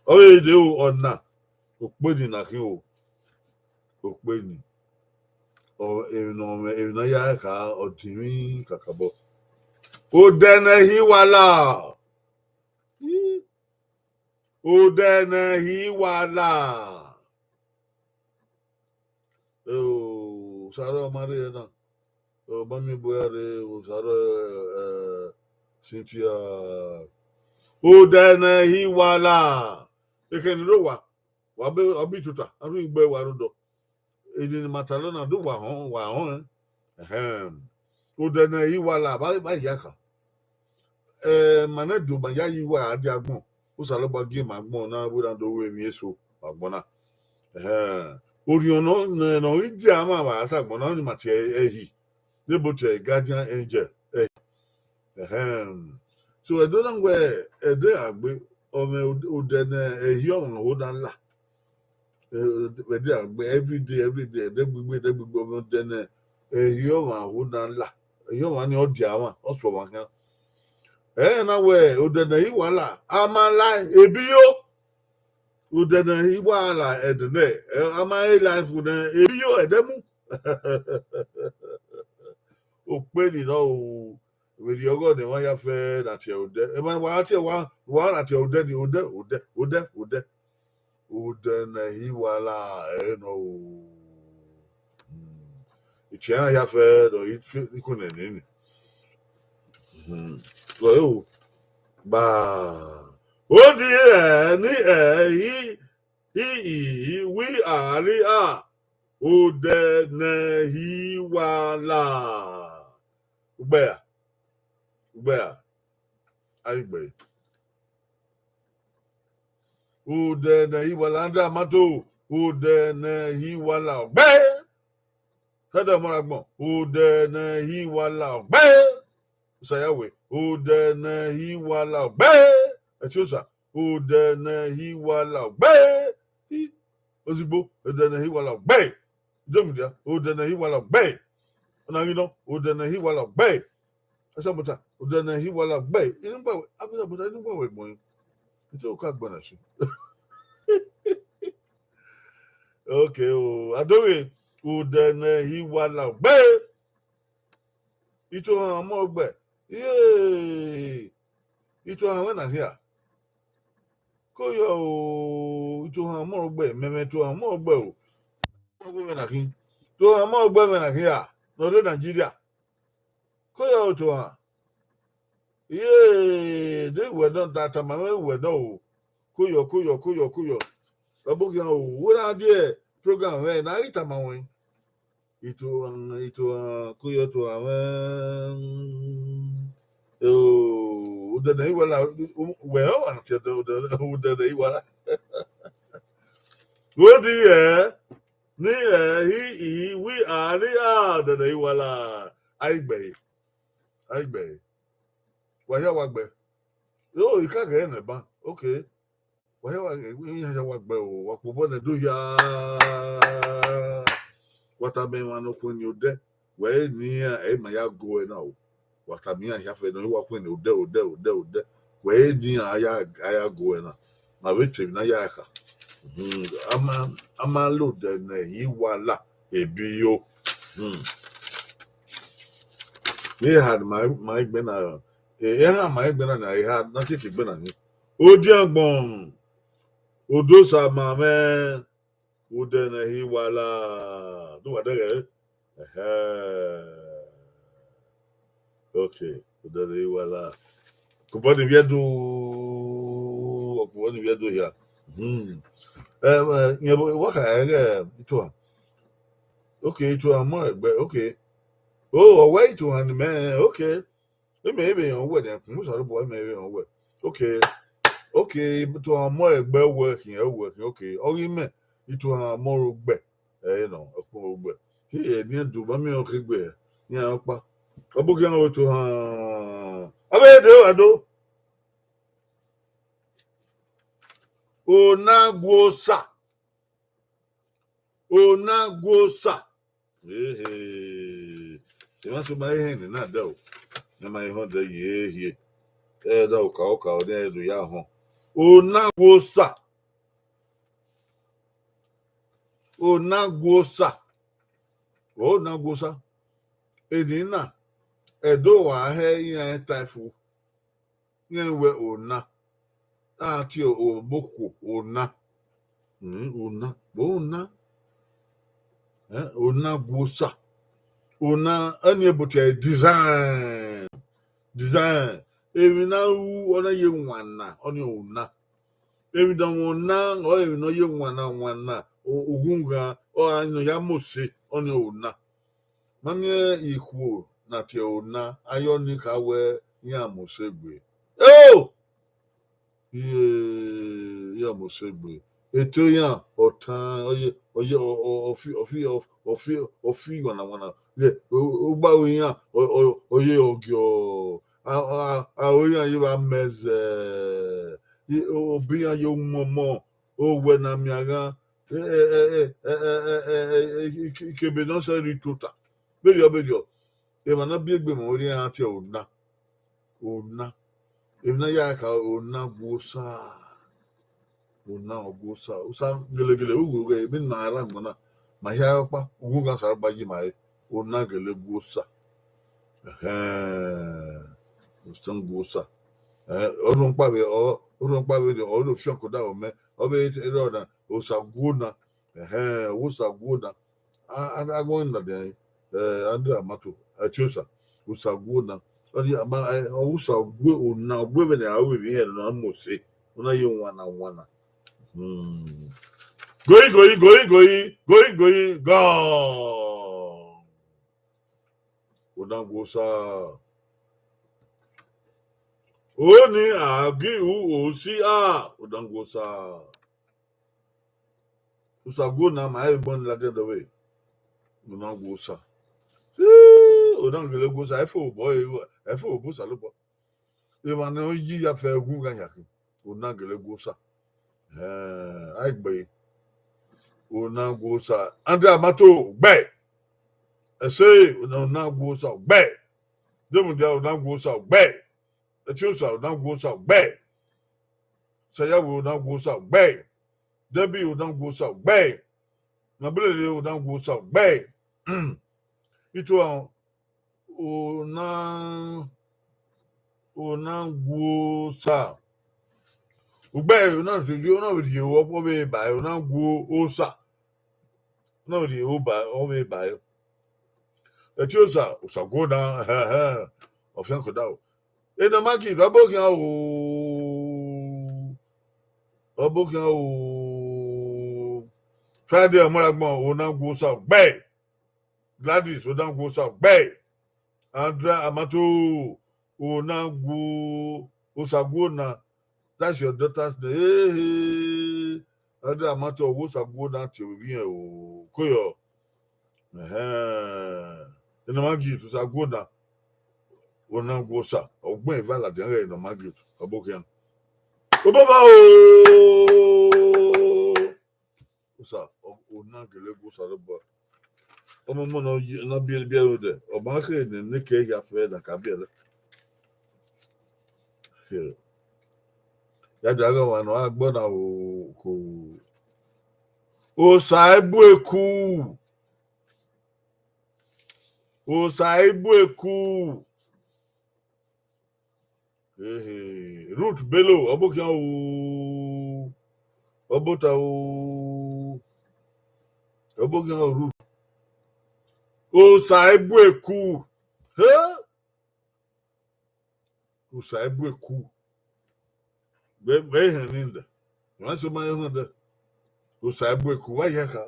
Ọ vbe de o, ọna, okpeni na khin o. Okpeni. Ọ, emwi ne ọ, emwi ne ọ ya kha, ọ dinmwi kakabọ. Odẹ ne hi wala. Ih. Odẹ ne hi wala. Eo, Osaro ma rre na. Eo, ma miẹn bu ẹre, Osaro, eh, Cynthia. Odẹ ne hi wala. Ekhẹn ni rre owa, wa be, ọ bi tota, a rhie igbe wa rre odọ. Eni ne ima talọ na do wa họn, wa họn ẹn. Ẹhẹn. Odẹ ne i wa la, ba, ba ya kha. Eh, ma nẹ do ma ya yi wa a dia agbọn. Osanobua gie ma agbọn na, wẹ na do ru emwi eso vbe agbọn na. Ẹhẹn. Orhiọn nọ, nọ, nọ i dia ma vbe asagbọn na, ọni ma tie ẹhi. Debo tie guardian angel. Eh. Ẹhẹn. So ẹdẹ na wẹ ẹdẹ a gbe, ọ mwẹ odẹ ne ehi ọmwa ho na la. Ẹdẹ a gbe every day, every day, ẹdẹ gbigbe, ẹdẹ gbigbe, ọ mwẹ odẹ ne ehi ọmwa ho na la. Ehi ọmwa ni ọ dia mwa, ọ sẹ ọmwa khian. Ẹ na wẹ odẹ ne ehi wa la, a ma la ebi yo. Odẹ ne ehi wa la ẹdẹ nẹ, a ma he life ne ebi yo ẹdẹ mu. Okpeni nọ o, vberriọ ọghọ ne emwa ya fẹ na tie odẹ. Emwa ne wa tie wa, wa na tie odẹ ni, odẹ, odẹ, odẹ, odẹ. Odẹ ne ehi wa la ẹre nọ o. Hmm. Itian ya fẹ dọ i fi ikhun nene ni. Hmm. So, yo, ba. Odi ẹ ni ẹ i, i, i, wi a ri a. Odẹ ne ehi wa la. Ugbẹa. Ugbẹa. Aigbe. Odẹ ne ehi wa la, under mato. Odẹ ne ehi wa la. Ọgbe. Fẹdẹ ọmọ ra gbọn. Odẹ ne ehi wa la. Ọgbe. Usaya we. Odẹ ne ehi wa la. Ọgbe. Ẹtiosa. Odẹ ne ehi wa la. Ọgbe. I. Ozigbo. Odẹ ne ehi wa la. Ọgbe. Idomudia. Odẹ ne ehi wa la. Ọgbe. Ọna ghi nọ. Odẹ ne ehi wa la. Ọgbe. Ẹsẹmọta. Odẹ ne ehi wa la. Ọgbe. Inugba wẹ, agbẹsẹmọta, inugba wẹ gbọn. Ito ka gbọn na shi. Okay o. Adoghe. Odẹ ne ehi wa la. Ọgbe. Itohan ọmọ ọgbe. Iye. Itohan wẹ na hia. Koyọ o, itohan ọmọ ọgbe, mẹmẹ itohan ọmọ ọgbe o. Ọgbe mwẹ na khin. Itohan ọmọ ọgbe mwẹ na khin ra, ne ọ rre Nigeria. Koyọ o, itohan. Iye, de wẹ nọ, da tama mwẹ wẹ nọ o. Koyọ, koyọ, koyọ, koyọ. Ọbokhian o, wẹ na die program mwẹ, na ghi tama wẹ. Itohan, itohan, koyọ itohan mwẹ. O, odẹ ne ehi wa la, wẹ ọ wa tie odẹ, odẹ, odẹ ne ehi wa la. Odi ẹ, ni ẹ, hi, i, wi, a, ni a, odẹ ne ehi wa la. Aigbe, aigbe. Wa hia wa gbe. Yo, I ka ghẹ nẹ ban. Okay. Wa hia wa, iran hia wa gbe o, wa kpobọ nẹ do hia. Wa tama emwa ne ọ khuẹn ne odẹ, wẹ eni iran ẹ ma ya go ẹre na o. Wa tama iran hia fẹ nọ, wa khuẹn ne odẹ, odẹ, odẹ, odẹ. Wẹ eni iran a ya, a ya go ẹre na. Ma vbe te emwi na ya kha. Hmm, a ma, a ma la odẹ ne ehi wa la ebi yo. Hmm. Vbe eha ma, ma egbe na, e, eha ma egbe na, eha na keke egbe na ni. Odiagbọn, odosa ma mwẹ, odẹ ne ehi wa la, do wa dẹghẹ. Ẹhẹ. Okay, odẹ ne ehi wa la. Kobọ ni vbiẹ do, kobọ ni vbiẹ do hia. Hmm. Ẹ, ẹ, yẹn bo, wa kha ẹghẹ itohan. Okay, itohan mọ ẹgbẹ, okay. O, ọ wẹ itohan ni mẹ, okay. Imẹ vbe rẹn uwẹ nẹ, khumu Osanobua, imẹ vbe rẹn uwẹ. Okay. Okay, itohan mọ ẹgbẹ uwẹ khian, uwẹ khian, okay. Ọ ghi mẹ, itohan mọ ro gbẹ. Ẹ nọ, ọkpọn ro gbẹ. He, ẹ ni do, ma miẹn ọkẹ gbe, iran ọkpa. Ọbokhian itohan. Avbe de wa do. Ona guosa. Ona guosa. Ehe. Emwa so ma hẹn ne na da o. Ne ma họn dẹ ye hie. Ẹ da oka oka, ọ ne ẹ do ya họn. Ona guosa. Ona guosa. Ona guosa. Eni na, ẹdẹ wa hẹ iran typhoid. Iran wẹ ona. A tie omokhuo ona. Hmm, ona. Bo ona. Eh, ona guosa. Ona, ẹni ebo tie design. Design. Emwi na ru, ọ na ye wana, ọni ona. Emwi ne ọ wana, ọ emwi ne ọ ye wana, wana, o-, ughunghan, ọ a nọ ya mose, ọni ona. Ma miẹn ikhuo na tie ona, ayọ ni kha wẹ iran mose gbe. Eo! Iye, iran mose gbe. Eto iran ọtan, ọ ye, ọ ye, ọ, ọ, ọ fi, ọ fi, ọ, ọ fi, ọ fi wanna wanna. Ye, o, o gba ru iran, ọ, ọ, ọ ye ọgiọ. A, a, a, aro iran ye vba mẹzẹ. Ye, o, obọ iran ye umọmọ. Owẹ na mian ghan. Ẹ, ẹ, ẹ, ẹ, ẹ, ẹ, ẹ, ẹ, ẹ, ike, ikebe ne ọ sẹ rhie tota. Vberriọ, vberriọ. Emwa ne ọ biẹ egbe ma, ọ rhie iran tie ẹre Ona. Ona. Emwi ne a ya ka Ona gu Osa. Ona ọ gu Osa. Osa gelegele, u ghee, emwi ne a rre agbọn na, ma hia ọkpa, ughughan Osanobua yi ma re. Ona gele gu Osa. Ẹhẹn. Osa gu Osa. Ẹhẹn, ọ rhọkpa vbe, ọ, ọ rhọkpa vbe, ọ rhie fian ke odaro mẹ. Ọ vbe rrọọ na, Osa gu Ona. Ẹhẹn, ọ wẹ Osa gu Ona. A, a, agbọn na dia, eh, Andrew Amato, Etiosa, Osa gu Ona. Ọ di ama, eh, Osa gu Ona, ọ gu vbene a ru emwi hẹ ne a mu ose, ọ na ye wanna wanna. Hmm. Goi, goi, goi, goi, goi, goi, gone. Ona gu Osa. Oni a gi u osi a, Ona gu Osa. Osa gu Ona ma ẹre bọ ni ladian dọvbe. Ona gu Osa. Ii, Ona gele gu Osa, ẹ fo obọ, ẹ fo obọ Osanobua. Emwa ne ọ yi ya fẹ gu gha ya khin. Ona gele gu Osa. Ẹhẹn, a gbe. Ona gu Osa. Andrew Amato, gbẹ. Ẹse, Ona gu Osa, gbẹ. Demudia, Ona gu Osa, gbẹ. Etiosa, Ona gu Osa, gbẹ. Sayawe, Ona gu Osa, gbẹ. Debbie, Ona gu Osa, gbẹ. Nabulele, Ona gu Osa, gbẹ. Itua, Ona, Ona gu Osa. Ugbẹ, Ona rhie, Ona rhie ọkpọ vbe ba, Ona gu Osa. Ona rhie oba, ọ vbe ba. Etiosa, Osa gu Ona, ẹhẹn, ọ fian ke odaro. Ena ma gi, ọ bọ khian o. Ọ bọ khian o. Friday, ọmọ agbọn, Ona gu Osa, gbẹ. Gladys, Ona gu Osa, gbẹ. Andra Amato, Ona gu, Osa gu Ona. That's your daughter's name. Hey, hey. Andra Amato, Osa gu Ona tie ovbi irẹn o. Koyọ. Ẹhẹn. Ena ma gi Osa gu Ona. Ona gu Osa. Ọgbẹn eva ladian ghẹ ena ma gi. Ọ bọ khian. Obaba o. Osa, ọ, Ona gele gu Osanobua. Ọmọ ọmọ ne ọ ye, ne ọ biẹ, biẹ ro dẹ, ọ ma khe ne, ne ke ya fẹ na ka biẹ dẹ. Ya dia ghe ọmwa ne ọ gha gbọ na o, ko. Osa ebu eku. Osa ebu eku. Ehe, Ruth Bello, ọ bọ khian o. Ọ bọ ta o. Ọ bọ khian o, Ruth. Osa ebu eku. He? Osa ebu eku. Vbe, vbe hẹn ni nda. Wa so ma hẹn da. Osa ebu eku, wa ya kha.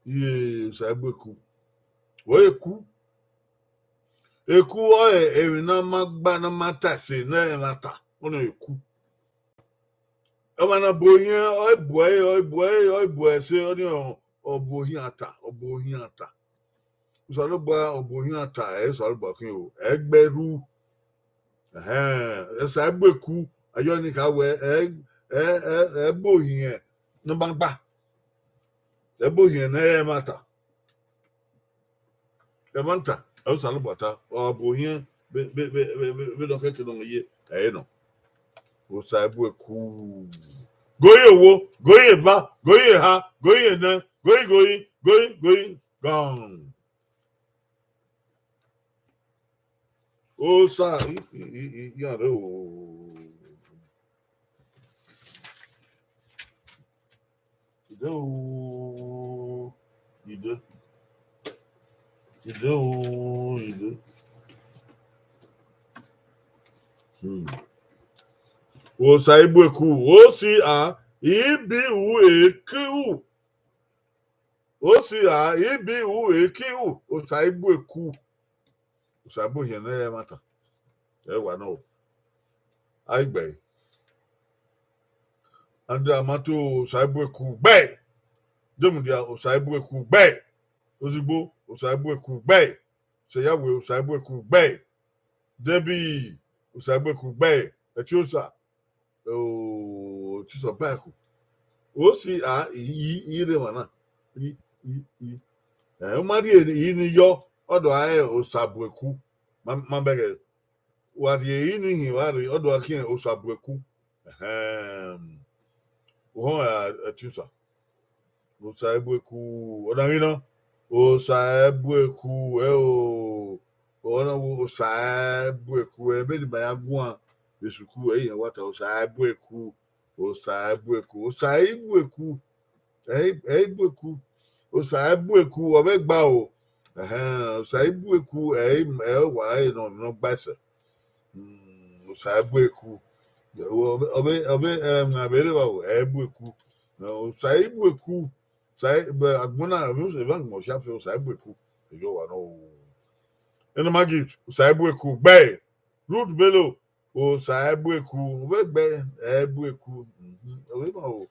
Iye, Osa ebu eku. Wẹ eku. Eku ọre emwi ne a ma gba, ne a ma ta ẹse, ne ẹ ma ta, ọnii eku. Ọmwa ne ọ bu ohiẹn, ọ bu ẹre, ọ bu ẹre, ọ bu ẹse, ọnii ọ, ọ bu ohiẹn ta, ọ bu ohiẹn ta. Osanobua, ọ bu ohiẹn ta, ẹ Osanobua khin o, ẹ gbe ẹrhu. Ẹhẹn, Osa ebu eku, ayọ ni kha wẹ, ẹ, ẹ, ẹ, ẹ bu ohiẹn ne ọ ma gba. Ẹ bu ohiẹn ne ẹ ma ta. Ẹ ma ta, ẹ Osanobua ta, ọ bu ohiẹn, vbe, vbe, vbe, vbe, vbe, vbe nọ kẹkẹ nọ ye, ẹ i nọ. Osa ebu eku. Goi owo, goi eva, goi eha, goi enẹ, goi, goi, goi, goi, gone. Osa, i, i, i, i, iran rre o. Ide o, ide. Ide o, ide. Hmm. Osa ebu eku, O C A, E B U E Q. O C A, E B U E Q, Osa ebu eku. Osa ebu ohiẹn ne ẹ ma ta. Ẹ wa nọ. A i gbe ẹre. Andrea Mato, Osaebueku gbẹe. Demudia, Osaebueku gbẹe. Ozigbo, Osaebueku gbẹe. Seyawe, Osaebueku gbẹe. Debbie, Osaebueku gbẹe. Etiosa, o, Etiosa baeku. O si a, i, i, i rre emwa na. I, i, i. Eh, u ma rhie i ni yọ, ọ do a re Osabueku. Ma, ma bẹghe. Wa rhie i ni hin vba rre, ọ do a khian Osabueku. Ehẹn. Uhọn ra, Etiosa. Osaebueku, ọ na ghi nọ? Osaebueku, ẹ o. Ọ na wo Osaebueku, ẹ, vbene ma ya guan vbe sukuu, ẹ i yan wa ta Osaebueku, Osaebueku, Osaebueku, ẹ i, ẹ i bueku, Osaebueku, ọ vbe gba o. Ehẹn, Osaebueku, ẹ i, ẹ wa, ẹ nọ, nọ gba ẹsẹ. Mm, Osaebueku. Ọ vbe, ọ vbe, ọ vbe, em, avbe rre evba o, ẹ i bueku. Osaebueku. Osae, agbọn na, emwa agbọn ọfiafe, Osaebueku. Eyo wa nọ o. Enomagift, Osaebueku gbẹe. Ruth Bello, Osaebueku, vbe gbẹe, ẹ i bueku. Mhm, ọ vbe ma o.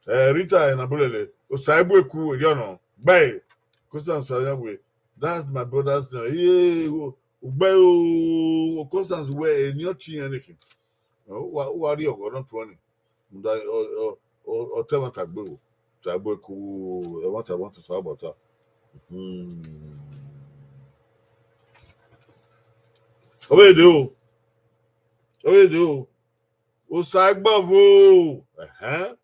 Eh, Rita Enabulele, Osaebueku, erriọ nọ, gbẹe. Constance Osayawe, that's my brother's name. Iye, o, ugbẹe o, Constance wẹ, eni ọ tie ẹnrẹn nekhin. Uwa, uwa rhie ọghọ nọ tuẹ ni. Rhunmwuda ọ, ọ, ọ, ọ ta ẹmwata gbe o. Osaebueku, ẹmwata, ẹmwata, Osaebueku ta. Hmm. Ọ vbe dee o. Ọ vbe dee o. Osaegbọvo. Ẹhẹn.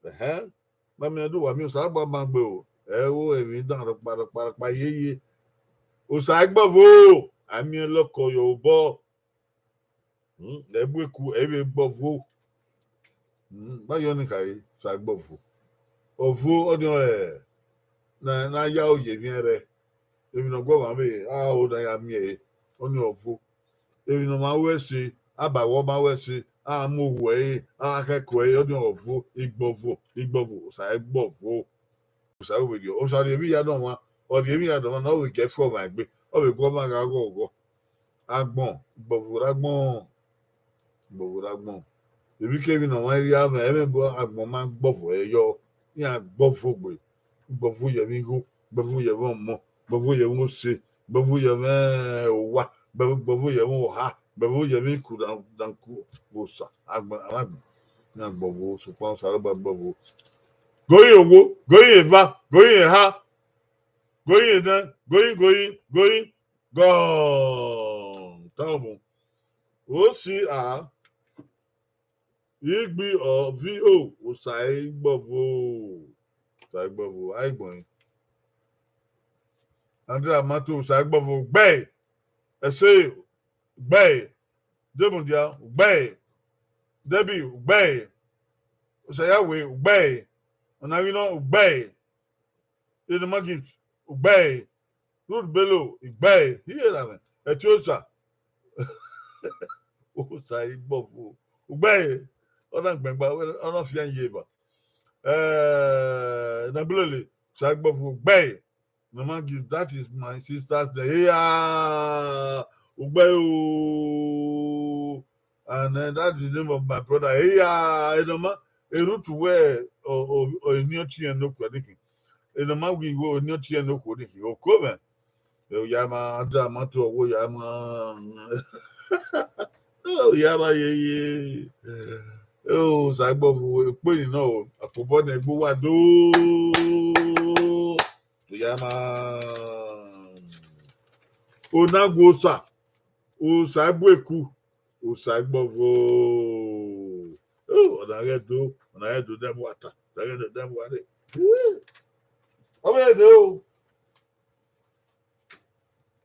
Ẹhẹn. Ma miẹn do wa miẹn Osaegbọvo ma gbe o. Ẹ wo emwi dan rọkpa, rọkpa, rọkpa, yeye. Osaegbọvo. A miẹn lọkọ ye obọ. Hmm, ẹ i bueku, ẹ i vbe gbọvo. Hmm, ma yọ ni khare, Osaegbọvo. Ọvo, ọnii ọre, na, na ya oye emwi ẹnrẹn. Emwi ne ọ gu ọmwa vbe, a ho na ya miẹn ẹre, ọnii ọvo. Emwi ne ọ ma ru ẹse, a ba wẹ ọ ma ru ẹse, a mu ohu ẹre, a khẹko ẹre, ọnii ọvo, igbọvo, igbọvo, Osaegbọvo. Osa vbe rhie, Osa rhie emwi ya nọ ọmwa, ọ rhie emwi ya nọ ọmwa ne ọ vbe gie ẹfe ọmwa egbe, ọ vbe gu ọmwa gha ghọghọ. Agbọn, igbọvo rre agbọn, igbọvo rre agbọn. Emwikemwi ne ọmwa rhie amwẹ, ẹmwẹ bu agbọn ma gbọvo ẹre yọ, iran gbọvo gbe, gbọvo ye ẹmwẹ igho, gbọvo ye ẹmwẹ ọmọ, gbọvo ye ẹmwẹ ose, gbọvo ye ẹmwẹ owa, gbọvo, gbọvo ye ẹmwẹ oha, gbọvo ye ẹmwẹ iku dan, danku vbe Osa, agbọn, agbọn. Iran gbọvo, sokpan Osanobua gbọvo. Goyin owo, goyin eva, goyin eha, goyin enẹ, goyin, goyin, goyin, gọọ. Tamo. O si a, igbi ọ vi o, Osaegbọvo. Osaegbọvo, a i gbọnrin. Andrea Mato, Osaegbọvo, gbẹe. Ẹse, ugbẹe. Demudia, ugbẹe. Debbie, ugbẹe. Osayawe, ugbẹe. Ọnavwinọ, ugbẹe. Enomagift, ugbẹe. Ruth Bello, ugbẹe. Iye na mwẹ, Etiosa. Osaegbọvo, ugbẹe. Ọ na gbẹn gba, ọ na fian ye eva. Eh, Enabulele, Osaegbọvo, ugbẹe. Mama give, that is my sister's name. Yeah, Ugbẹo. And uh, that's the name of my brother. Yeah, Enoma, Erutu wẹ, o, o, o, eni ọ tie ẹn ne okuẹ nekhin. Enoma wẹ igho, eni ọ tie ẹn ne okuẹ nekhin. Oko mwẹ. Ẹ, ya ma da ma to ọwọ, ya ma. Ẹ, ya ma ye ye. Ẹ, Osaegbọvo, ekpeni nọ o. Akpobọ ne egbe uwa do. Ya ma. Onaguosa, Osaebueku, Osaegbọvo. Oh, ọna ghẹ do, ọna ghẹ do, dẹmwata, ọna ghẹ do, dẹmwata. Ọ vbe do o.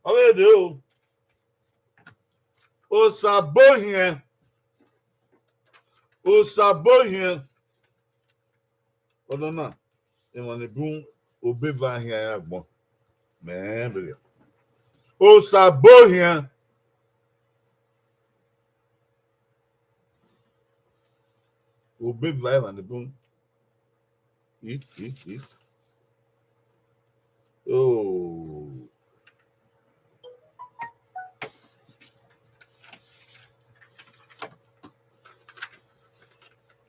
Ọ vbe do o. Osabohiẹn. Osabohiẹn. Ọdọ na, emwa ni bun Obeva hian agbọn. Mẹ bẹghe. Osabohiẹn. Obeva emwa ni bun. I, i, i. Oh.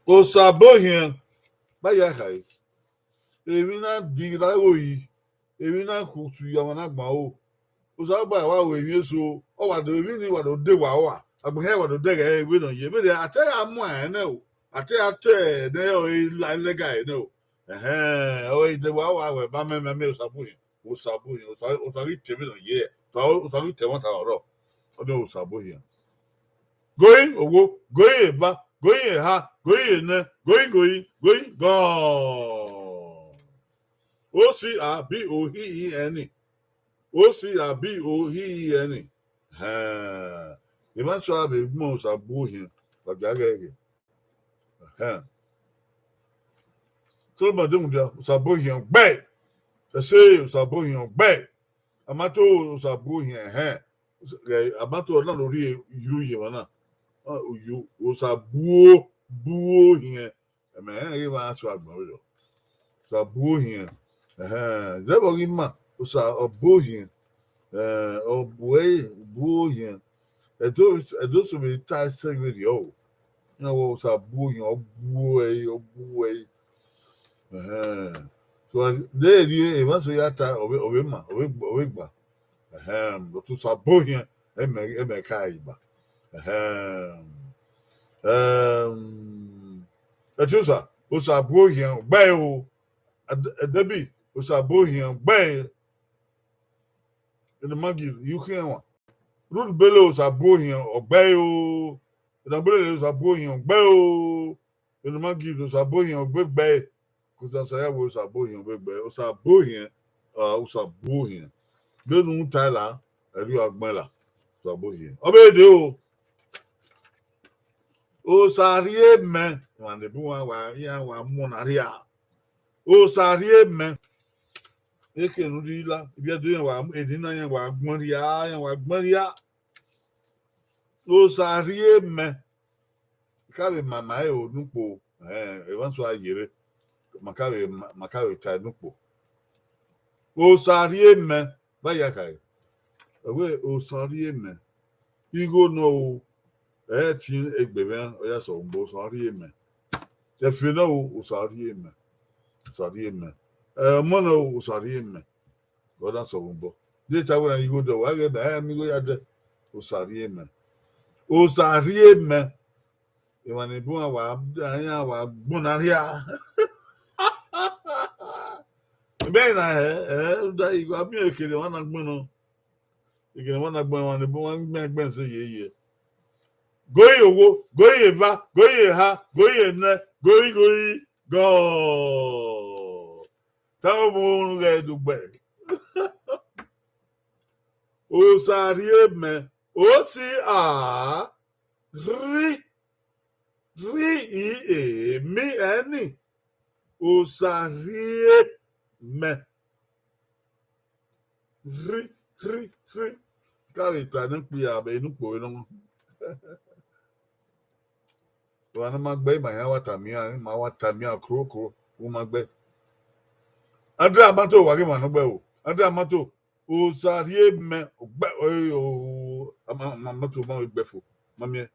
Osabohiẹn, ba ya khare. Emwi na di gha gho yi, emwi na khutu ya ọmwa na gban ro. Osanobua wa ru emwi eso, ọ wa do emwi ni wa do de wa rua, agbọn hia wa do dẹghẹ vbene ọ ye, vbene a te ya mu ẹn nẹ o, a te ya te nẹ ọre la lẹga ẹre nẹ o. Ẹhẹn, ọre de wa rua wẹ ba mẹ, mẹ, mẹ Osabohiẹn, Osabohiẹn, Osa, Osa ghi te vbene ọ ye, Osa, Osa ghi te ẹmwata ọrọ, ọ de Osabohiẹn. Goi owo, goi eva, goi eha, goi enẹ, goi goi, goi gọ. O C A B O H I E N. O C A B O H I E N. Ẹhẹn. Emwa eso a vbe gbẹn Osabohiẹn, wa gia ghẹ ghe. Ẹhẹn. Solomọn de mudia, Osabohiẹn gbe. Ẹse, Osabohiẹn gbe. Amato, Osabohiẹn, ẹhẹn. Amato na do rhie iru ye emwa na. Ọ, uyu, Osabuo, buo hiẹn. Ẹmwẹ rẹn ghi vbe a so agbọn vberriọ. Osabohiẹn. Ẹhẹn, zẹ vbe ọ ghi ma, Osabohiẹn. Eh, ọ bu ẹre, buo hiẹn. Ẹdo, Ẹdo so vbe ta ẹsẹ vberriọ o. Iran wẹ Osabohiẹn, ọ buo ẹre, ọ buo ẹre. Ẹhẹn. So, de rhie emwa eso ya ta, ọ vbe, ọ vbe ma, ọ vbe, ọ vbe gba. Ẹhẹn, but Osabohiẹn, ẹmẹ, ẹmẹ ka yi ba. Ẹhẹn. Ẹm, Ẹtiosa, Osabohiẹn gbe o. Ẹd-, Ẹdẹbi, Osabohiẹn gbe. Ene ma gi, you hear one. Ruth Bello, Osabohiẹn gbe o. Ene Bello, Osabohiẹn gbe o. Ene ma gi, Osabohiẹn gbe gbe. Kọsa Osa ya wẹ Osabohiẹn vbe gbe, Osabohiẹn, ah, Osabohiẹn. Vbene u ta la, ẹrriọ a gbẹn la, Osabohiẹn. Ọ vbe de o. Osa rhie mẹ, emwa ne bun wa, wa, iran wa mu na rhia. Osa rhie mẹ. Eke ne u rri la, ivbi Ẹdo iran wa, eni na iran wa gbẹn rhia, iran wa gbẹn rhia. Osa rhie mẹ. Ka vbe ma ma ẹre o nukpo, eh, emwa eso a yere, ma ka vbe ma, ma ka vbe ta nukpo. Osa rhie mẹ, ba ya khare. Ọ wẹ Osa rhie mẹ. Igho nọ o, ẹ ti egbe mwẹ, ọ ya sẹ ọmọ Osa rhie mẹ. Ẹfe nọ o, Osa rhie mẹ. Osa rhie mẹ. Ẹ, ọmọ nọ o, Osa rhie mẹ. Ọ na sẹ ọmọ obọ. De ta wẹ na igho dẹ, wa ghẹ ba ẹ mi igho ya dẹ. Osa rhie mẹ. Osa rhie mẹ. Emwa ne bun wa, iran wa gbẹn na rhia. Mẹ na hẹ, ẹ, da igho, a miẹn ekene emwa na gbẹn nọ. Ekene emwa na gbẹn, emwa ne bun wa gbẹn, gbẹn se ye ye. Goi owo, goi eva, goi eha, goi enẹ, goi goi gọ. Ta omo ghẹ dugbe. Osa rhie mẹ, o si a, rhi, rhi i e, mi ẹni. Osa rhie mẹ. Rhi, rhi, rhi. Ka vbe ta ne ukpia vbe ne ukpo vbe nọ. Wa ne ma gbe, ma hia wa tama iran, ma wa tama iran krokro, u ma gbe. Andrea Amato, wa ghi ma nọ gbe o. Andrea Amato, Osa rhie mẹ, gbe, o, ama, ama, Amato ma gbe fo. Ma miẹn,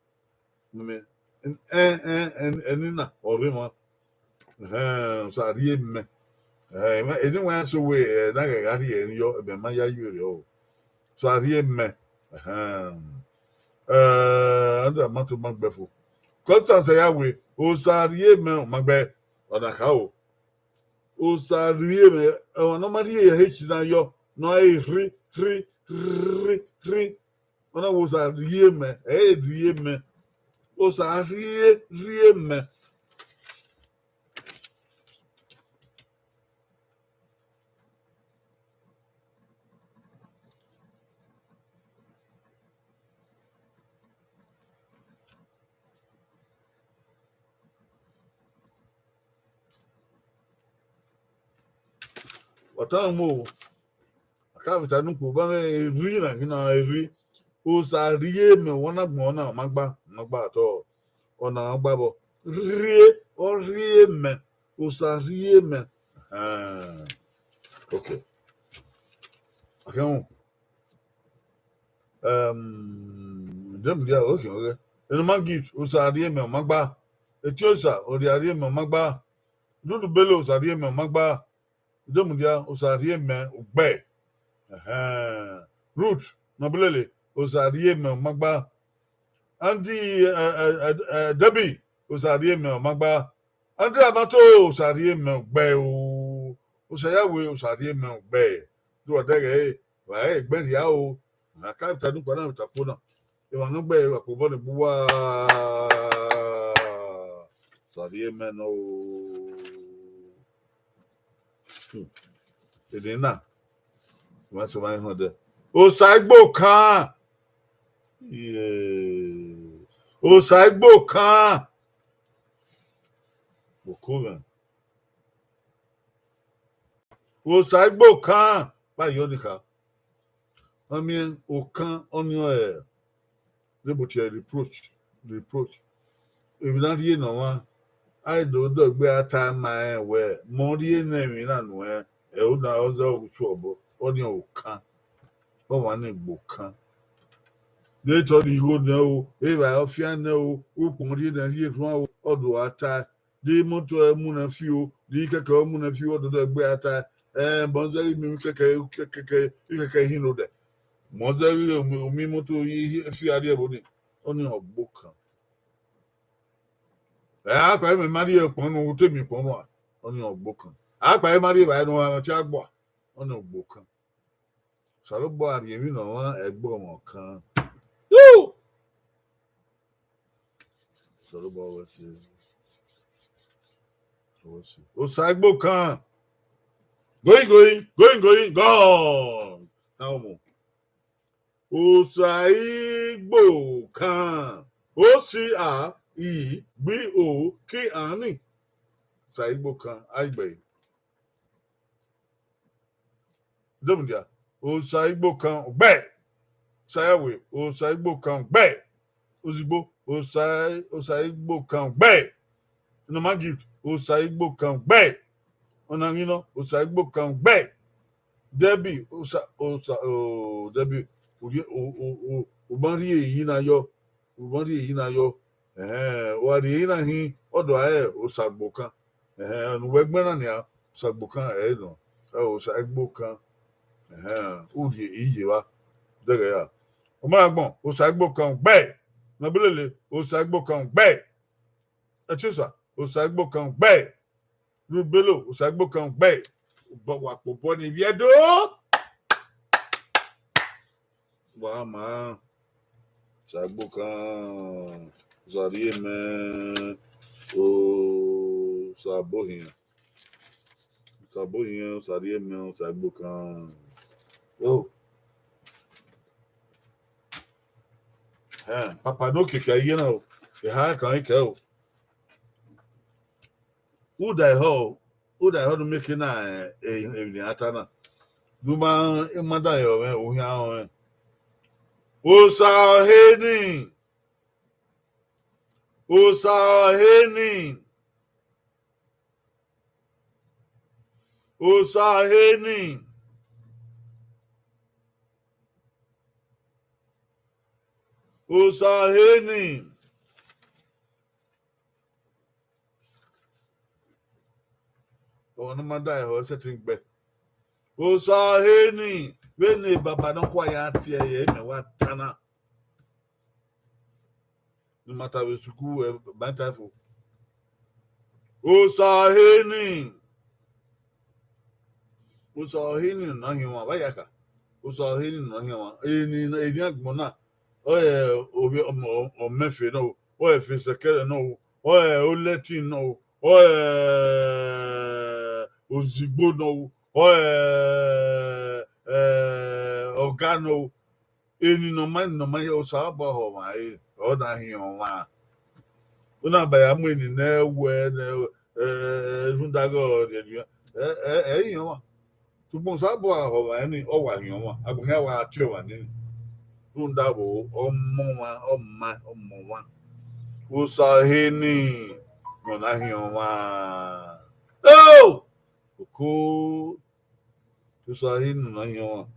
ma miẹn. Ẹn, ẹn, ẹn, ẹn, ẹni na, ọ rre mwa. Ẹhẹn, Osa rhie mẹ. Ẹhẹn, eni wa so we, ẹ, na ghẹ gha rhie ẹni yọ, ẹbẹ ma ya yi vberriọ o. Osa rhie mẹ. Ẹhẹn. Ẹ, Andrea Amato ma gbe fo. Constance ya we, Osa rhie mẹ, ọ ma gbe, ọ na kha o. Osa rhie mẹ, ẹmwẹ ne ọ ma rhie ehe chi na yọ, ne ọ re rhi, rhi, rhi, rhi. Ọ na wẹ Osa rhie mẹ, ẹ i rhie mẹ. Osa rhie, rhie mẹ. Wa ta mu o. A ka vbe ta nukpo, ba mwẹ erhi na, khin na erhi. Osa rhie mẹ, wẹ ọ na gbẹn, ọ na ma gba, ma gba at all. Ọ na ma gba vbọ. Rhie, ọ rhie mẹ. Osa rhie mẹ. Ahan. Okay. Akhẹn wọn. Um, dem dia, okay, okay. Eno ma give, Osa rhie mẹ, ọ ma gba. Etiosa, ọ rhie arrie mẹ, ọ ma gba. Dudu Bello, Osa rhie mẹ, ọ ma gba. Demudia, Osa rhie mẹ ugbẹe. Ẹhẹn. Ruth Nọbelele, Osa rhie mẹ, ọ ma gba. Andy, eh, eh, eh, eh, Debbie, Osa rhie mẹ, ọ ma gba. Andy Amato, Osa rhie mẹ ugbẹe o. Osa ya we, Osa rhie mẹ ugbẹe. Do wa dẹghe ẹre, wa ẹre egbe rhia o. Na ka ta nukpa na ta kpo na. Emwa ne ọ gbe ẹre vbe akpobọ ni gbe uwa. Osa rhie mẹ nọ o. Hmm. Ede na, wa sẹ ọmwa họn dẹ. Osa igbo kan. Yeah. Osa igbo kan. Boko mwẹ. Osa igbo kan. Ba yọ ni kha. Ọ miẹn okan ọnii ọre. Debutia reproach, reproach. Emwi ne a rhie ne ọmwa, a i do dọgbe a ta ma rẹn wẹẹ, mẹ ọ rhie ne emwi na nuẹn, ẹro na ọ zẹ ọghe utu obọ, ọnii okan. Ọmwa ne igbo kan. De tọ rhie igho nẹ o, evba ọfian nẹ o, ukpọn rhie ne rhie erhuan o, ọ do a ta. De imoto ẹre mu nẹ fi o, de ikẹkẹ ẹre mu nẹ fi o, ọ do dọgbe a ta. Ẹ, mẹ ọ zẹ ghi miẹn ikẹkẹ, ikẹkẹ, ikẹkẹ hin odẹ. Mẹ ọ zẹ ghi miẹn imoto fi a rrie ẹvbo nii. Ọnii ọgbo kan. Ẹ, akpa mẹ ma rhie ukpọn nu, u te miẹn ukpọn nua. Ọnii ọgbo kan. Akpa ma rhie evbare nua, ọ te a gbua. Ọnii ọgbo kan. Osanobua rhie emwi ne ọmwa ẹgbẹe ọmwa kan. Yoo! Osanobua wẹ se. Wẹ se. Osa igbo kan. Going, going, going, going, gone. Now, mo. Osa igbo kan. O C A I gbi o ki ani. Osa igbo kan. Aigbe. Demudia, Osa igbo kan ugbẹe. Osa ya we, Osa igbo kan ugbẹe. Ozigbo, Osa, Osa igbo kan ugbẹe. Norma Gift, Osa igbo kan ugbẹe. Ọna ghi nọ, Osa igbo kan ugbẹe. Debbie, Osa, Osa, o, Debbie, u rhie, u, u, u, u ma rhie iyi na yọ. U ma rhie iyi na yọ. Ẹhẹn, wa rhie iyi na hin, ọ do a re Osa igbo kan. Ẹhẹn, ne uwẹ gbẹn na nian, Osa igbo kan ẹ i nọ. Ẹ, Osa igbo kan. Ẹhẹn, u rhie iyi evba. Dẹghẹ ya. Ọmọ agbọn, Osa igbo kan ugbẹe. Nọbelele, Osa igbo kan ugbẹe. Etiosa, Osa igbo kan ugbẹe. Rubelo, Osa igbo kan ugbẹe. Bọ wa kpobọ ni vbiẹ do. Wa ma. Osa igbo kan, Osa rhie mẹ, Osa bohian. Osa bohian, Osa rhie mẹ, Osa igbo kan. Oh. Ẹn, papa ne okiekie ye na o, eha kan i kẹ o. Uda ehọ, uda ehọ ne u miẹn eke na, eh, emwi ne a ta na. Ne u ma, i ma da ye ọmwẹ, u khian rẹn. Osa ọre ni. Osa ọre ni. Osa ọre ni. Osa ọre ni. Ọmwa ne ọ ma da ehọ, sẹtin gbe. Osa ọre ni, vbene baba nọkhua ya tie ẹre, mẹ wa ta na. Ne ma ta vbe sukuru, ẹ, ma ta fo. Osa ọre ni. Osa ọre ni na hin ọmwa, vba ya ka. Osa ọre ni na hin ọmwa. Eni, eni agbọn na. Ọ, ẹ, ovbi ọmọ, ọmọ ẹfe nọ o. Ọ, ẹ, efesẹkẹrẹ nọ o. Ọ, ẹ, olẹtin nọ o. Ọ, ẹ, ozigbo nọ o. Ọ, ẹ, ẹ, ọga nọ o. Eni ne ọ ma, eni ne ọ ma, Osanobua họmwa ẹre, ọ na hin ọmwa. U na ba ya mu eni ne wẹ, ne, ẹ, rhunmwuda ghe ọ rhie, ẹ, ẹ, ẹ i hin ọmwa. Sokpan Osanobua họmwa ẹre ni, ọ wa hin ọmwa, agbọn khian wa tie ọmwa nene. Rhunmwuda vbo, ọ ma ọmwa, ọ ma, ọ ma ọmwa. Osa ọre ni, ne ọ na hin ọmwa. Oh! Oko, Osa ọre ni ne ọ na hin ọmwa.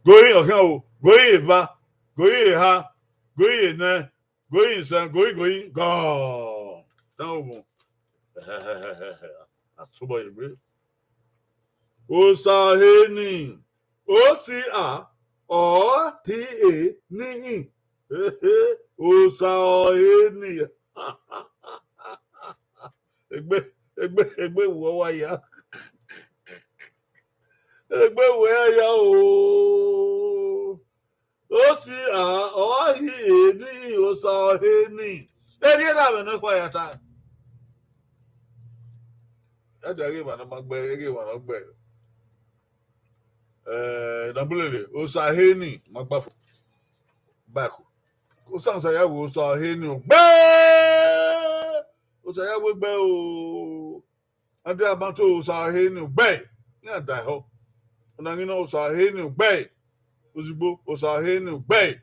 Gori ọkhian o, gori eva, gori eha, gori enẹ, gori isẹn, gori, gori, gọọ. Ọmọ. Asọbọ egbe. Osa ọheni. O si a, ọ ti e ni i. Osa ọheni. Egbe, egbe, egbe wọ wa ya. Egbe wẹ ya o. O si a, ọ ghi e ni i, osa ọheni. Erriọ na vbe nọ kpa ya ta. Ya dia ghe emwa ne ọ ma gbe, ghe emwa ne ọ gbe. Eh, Nabulele, osa ọheni, ma gba fo. Back. Osa, osa ya wo osa ọheni o. Gbe! Osa ya wo gbe o. Ade a ma to osa ọheni o. Gbe! Ya da ehọ. Ọna ghi nọ osa ọheni o. Gbe! Ozugbo, osa ọheni o. Gbe!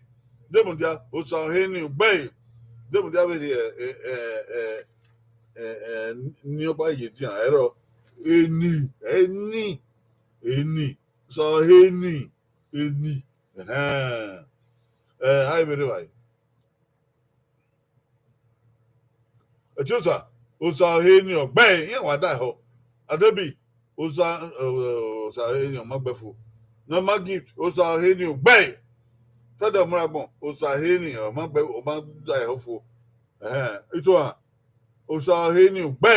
Demudia, osa ọheni o. Gbe! Demudia vbe rhie, eh, eh, eh, eh, eh, ni ọkpa ye dian, ẹrọ. Eni, eni, eni. Osa ọheni, eni. Ẹhẹn. Eh, a i vbe rre evbare. Etiosa, osa ọheni ọ gbe, iran wa da ehọ. Adebi, osa, eh, osa ọheni ọ ma gbe fo. Norma Gift, osa ọheni ọ gbe. Tade Ọmọragbọn, osa ọheni ọ ma gbe, ọ ma da ehọ fo. Ẹhẹn, Itohan, osa ọheni ọ gbe.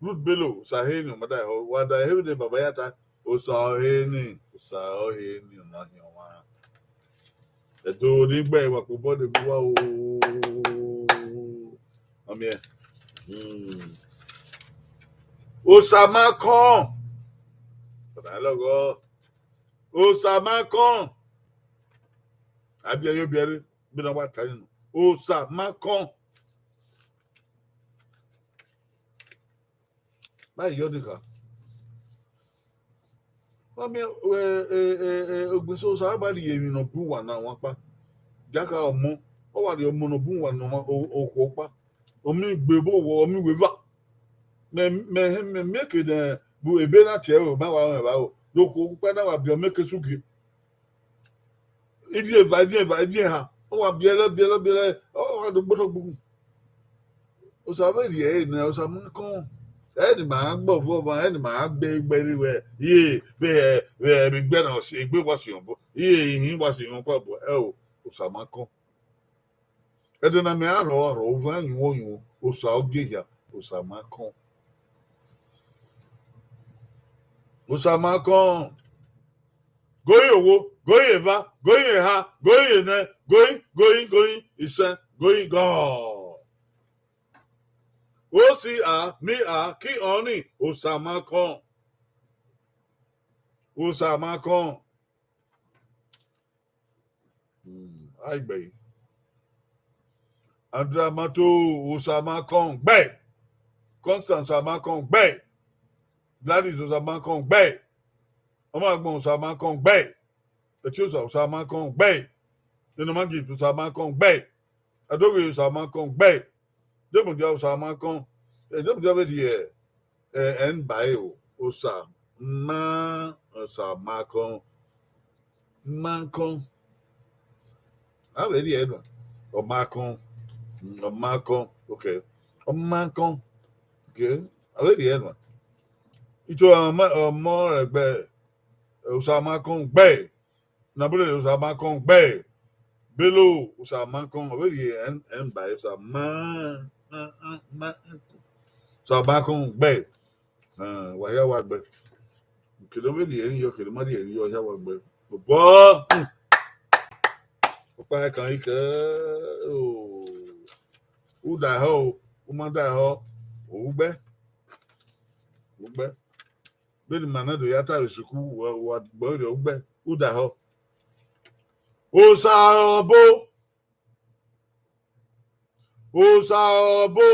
Ruth Bello, osa ọheni ọ ma da ehọ. Wa da ehọ ne baba ya ta, osa ọheni, osa ọheni ọ ma hiọn ọmwa. Ẹdo ni gbe wa kpo bọ de gbe wa o. Ọmiẹ. Hmm. Osa ma kọn. Baba lọghọ. Osa ma kọn. A biẹ yo biẹ re, bi na wa ta ni. Osa ma kọn. Ba yọ ni kha. Wa miẹn, eh, eh, eh, eh, ogbese Osa ba rhie emwi ne ọ bun uwa na wan kpa. Jakha ọmọ, ọ wa rhie ọmọ ne ọ bun uwa na wan o-, okhuo kpa. Ọ miẹn igbe vbe owọ, ọ miẹn uweva. Mẹ, mẹ, mẹ, mẹ ke nẹ, bu ebe na tie ẹre, ma wa rẹn evbare o. Do okhuo kpa na wa biẹ, ọ miẹn ke sugie. Ivie eva, ivie eva, ivie eha. Ọ wa biẹlẹ, biẹlẹ, biẹlẹ, ọ wa do gbotọ gbugbun. Osa vbe rhie ẹre nẹ, Osa ma kọn. Ẹ ni ma gbe ọvọ ọmwa, ẹ ni ma gbe egbe rre wẹ, iye, vbe, vbe, vbe egbe na, egbe wa si yọn obọ, iye, ihin wa si yọn obọ, ẹ o, Osa ma kọn. Ẹdẹ na mẹ a rhọ, a rhọ, ovẹn yuo yuo, Osa ogie hia, Osa ma kọn. Osa ma kọn. Goyin owo, goyin eva, goyin eha, goyin enẹ, goyin, goyin, goyin isẹn, goyin God. O si a, mi a, ki ọnii, Osa ma kọn. Osa ma kọn. Hmm, a i gbe yi. Andra Mato, Osa ma kọn gbe. Constance, Osa ma kọn gbe. Gladys, Osa ma kọn gbe. Ọmọ agbọn, Osa ma kọn gbe. Etiosa, Osa ma kọn gbe. Enomagi, Osa ma kọn gbe. Adoghe, Osa ma kọn gbe. Demudia, Osa ma kọn. Eh, Demudia vbe rhie, eh, ẹn ba ẹre o. Osa ma, Osa ma kọn. Ma kọn. A vbe rhie ẹn nua. Ọ ma kọn. Mm, ọ ma kọn. Okay. Ọ ma kọn. Okay. A vbe rhie ẹn nua. Ito ọmọ, ọmọ rẹ gbe, Osa ma kọn gbe. Nabulele, Osa ma kọn gbe. Bello, Osa ma kọn, ọ vbe rhie ẹn, ẹn ba Osa ma, ma, ma, ma, Osa ma kọn gbe. Ah, wa hia wa gbe. Kele ọ vbe rhie ẹn yọ, kele ọ ma rhie ẹn yọ, ọ hia wa gbe. Bọbọ. Ọkpa ẹkan ikẹ, o. U da ehọ o, u ma da ehọ, u gbe. U gbe. Vbene ima na do ya ta vbe sukuru, wa, wa gbe orhiọn gbe, u da ehọ. Osa ọbo. Osa ọbo.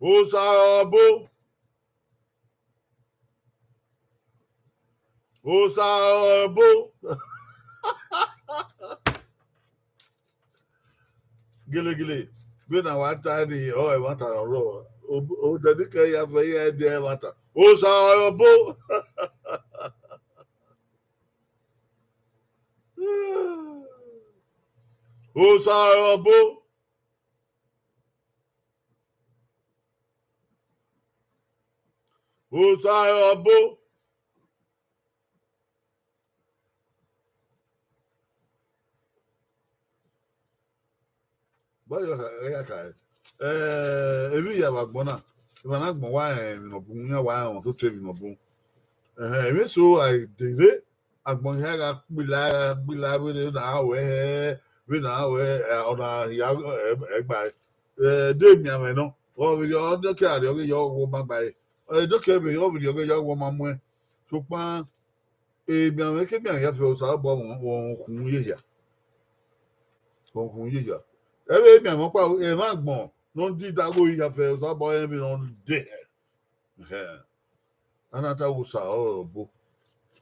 Osa ọbo. Osa ọbo. Gelegele, vbene a wa ta ni, ọ ẹmwata ọrọre. O, odẹ ni kẹ ya vẹ ya ẹdẹ ẹmwata. Osa ọbo. Osa ọbo. Osa ọbo. Báyọ̀ ẹ ya ka ẹ, ẹ, emwi ya vbe agbọn na, emwa ne agbọn wa rẹn emwi ne ọ bun, iran wa rẹn ọmọ toto emwi ne ọ bun. Ẹhẹn, emwi eso a i de rre, agbọn hia gha kpila, gha kpila vbene na wẹ hẹ, vbene na wẹ, ẹ, ọ na hia, ẹ, ẹ gba, ẹ, de emianmwẹ nọ, ọ vbe rhie, ọ dọkẹ a rhie ọghe yọ wọ ma gba ẹre, ọ dọkẹ vbe, ọ vbe rhie ọghe yọ wọ ma muẹn. Sokpan, emianmwẹ ke emianmwẹ ya fẹ Osanobua, ọ khun ye hia. Ọ khun ye hia. Ẹvbo emianmwẹ ọkpa, emwa agbọn ne ọ di da gho ya fẹ Osanobua, rẹn vbene ọ de hẹ. Ẹhẹn. A na ta wẹ Osa ọrọre ọbo,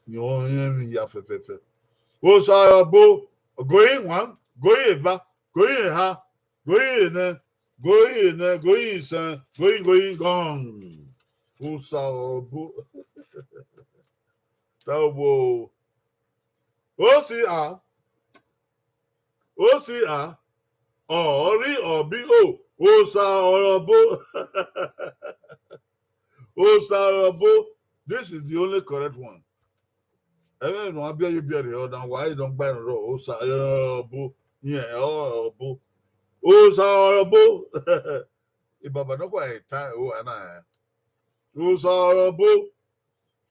rẹn ọrọre emwi hia fẹfẹfẹ. Osa ọrọre ọbo, going one, going eva, going eha, going enẹ, going enẹ, going isẹn, going, going, gone. Osa ọrọre ọbo. Ta obo. O C A, O C A, ọrọre ọbo, Osa ọrọre ọbo. Osa ọrọre ọbo. This is the only correct one. Ẹmwẹ ne a biẹ ye biẹ rre, ọ na wa i dọn gba ẹn rrọọ, Osa ọrọre ọbo, irẹn ọrọre ọbo. Osa ọrọre ọbo. Ibaba nọkhua ta ẹre o, a na rẹn. Osa ọrọre ọbo.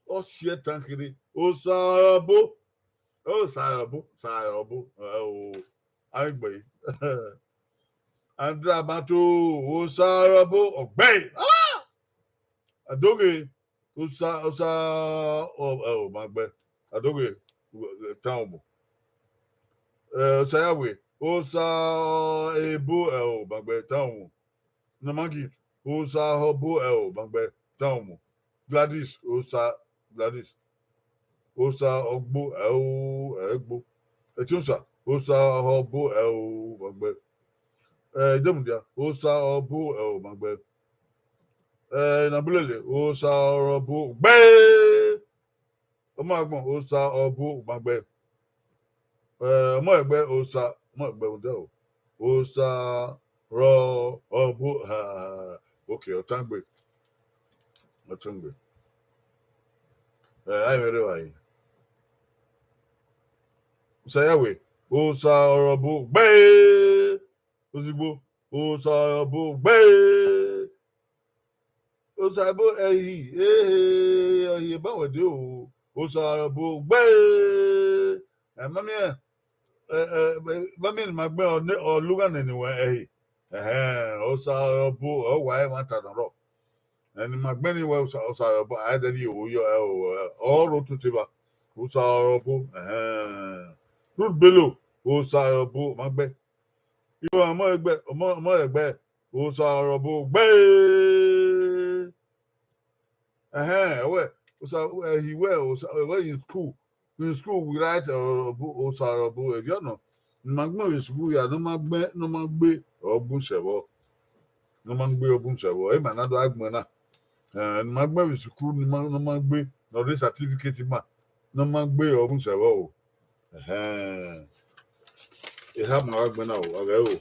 Ọ si ẹtan kherhe, Osa ọrọre ọbo. Osa ọrọre ọbo, Osa ọrọre ọbo. Ẹ o, a gbe. Andra ma to, Osa ọrọre ọbo, ọ gbe. Ah! Adoghe, Osa, Osa, ọ, ẹ o, ma gbe. Adoghe, tan ọmọ. Ẹ, Osa ya wẹ, Osa ebo, ẹ o, ma gbe, tan ọmọ. Norma Gift, Osa ọbo, ẹ o, ma gbe, tan ọmọ. Gladys, Osa, Gladys. Osa ọgbo, ẹ o, ẹ gbo. Ẹtin Osa, Osa ọbo, ẹ o, ma gbe. Ẹ, Idemudia, Osa ọbo, ẹ o, ma gbe. Ẹ, Nabulele, Osa ọrọre ọbo, gbe. Ọmọ agbọn, Osa ọbo, ma gbe. Ẹ, ọmọ ẹgbẹ, Osa, ọmọ ẹgbẹ, o da o. Osa ọrọre ọbo, ha, ha, ha. Okay, ọ tan gbe. Ọ tan gbe. Ẹ, a i mwẹ rre evbare. Osa ya wẹ, Osa ọrọre ọbo, gbe. Ozigbo, Osa ọrọre ọbo, gbe. Osa ebo ẹhi, ehe, ẹhi eba wẹ de o, Osa ọrọre ọbo, gbe. Ẹ, ma miẹn, ẹ, ẹ, ma miẹn ne ima gbẹn ọ ne, ọ lugha nene wẹ ẹhi. Ẹhẹn, Osa ọrọre ọbo, ọ wa ẹmwata nọ rrọọ. Ẹ, ne ima gbẹn ni wẹ Osa, Osa ọrọre ọbo, a i dẹ rhie owo yọ, ẹ, o, ẹ, ọ rre otute evba. Osa ọrọre ọbo, ẹhẹn. Ruth Bello, Osa ọrọre ọbo, ma gbe. Iran ọmọ ẹgbẹ, ọmọ, ọmọ ẹgbẹ, Osa ọrọre ọbo, gbe. Ẹhẹn, ẹwẹ, Osa, ẹhi wẹ, Osa, ẹwẹ in school, in school we write ọrọre ọbo, Osa ọrọre ọbo, ẹviọ nọ. Ne ima gbẹn vbe school ya, ne ọ ma gbẹn, ne ọ ma gbe, ọ bun sẹ vbọ. Ne ọ ma gbe, ọ bun sẹ vbọ. Ima na do a gbẹn na. Ẹ, ne ima gbẹn vbe school, ne ima, ne ọ ma gbe, ne ọ rre certificate ima, ne ọ ma gbe, ọ bun sẹ vbọ o. Ẹhẹn. Eha ma wa gbẹn na o, a ghẹ o.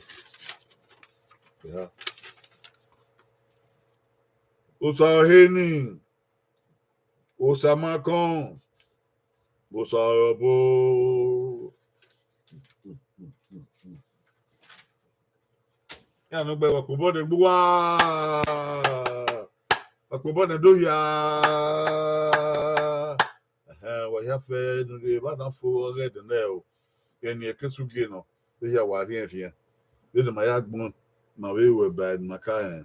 Eha. Osa ọheni, Osa ma kọn, Osa ọrọre ọbo. Iran ne ọ gbe wa kpobọ ne gbe uwa, wa kpobọ ne do hia. Ẹhẹn, wa hia fẹ ne u rre evba na fo ọghe ẹdẹnẹrẹ o. Eni ẹke sugie nọ, ehia wa rhiẹnrhiẹn. Vbene ma ya gbọn, ma vbe ru ẹba ne ma ka rẹn.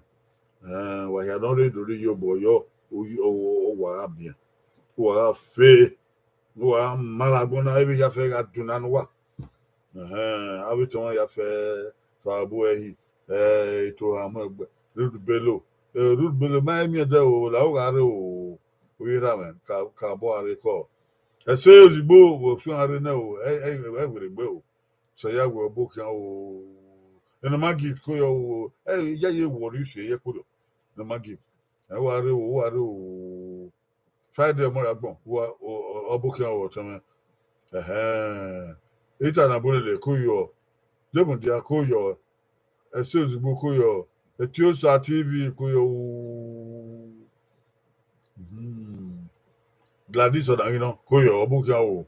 Ẹhẹn, wa hia ne ọ rre do rre iyobọ yọ, o, o, o, wa gha biẹn, wa gha fe, wa gha ma vbe agbọn na, ẹ vbe hia fẹ gha dunna ne uwa. Ẹhẹn, avbe etẹn ọmwa ya fẹ, Osa ọrọre ọbo ẹhi, ẹ, eto ha mu ẹgbẹ, Ruth Bello. Ẹ, Ruth Bello, ma i miẹn ẹdẹ o, la u gha rre o, u ghi rha mwẹ, ka, ka bọ a rre kọ. Ẹse ozigbo, vbe ofian rre nẹ o, ẹ, ẹ, ẹ werriegbe o. Sẹ ya wẹ ọbo khian o. Ẹ, Norma Gift ko yọ o, ẹ, ya ye worry fi ye kpodọ. Norma Gift. Ẹ wa rre o, wa rre o. Friday ọmọ rẹ agbọn, wa, o, o, ọbo khian o, ọtẹn mwẹ. Ẹhẹn. Ita na bolele ko yọ. Demudia ko yọ. Ẹse ozigbo ko yọ. Etiosa T V ko yọ o. Mhm. Gladys Ọdanghinọ, ko yọ, ọ bu khian o.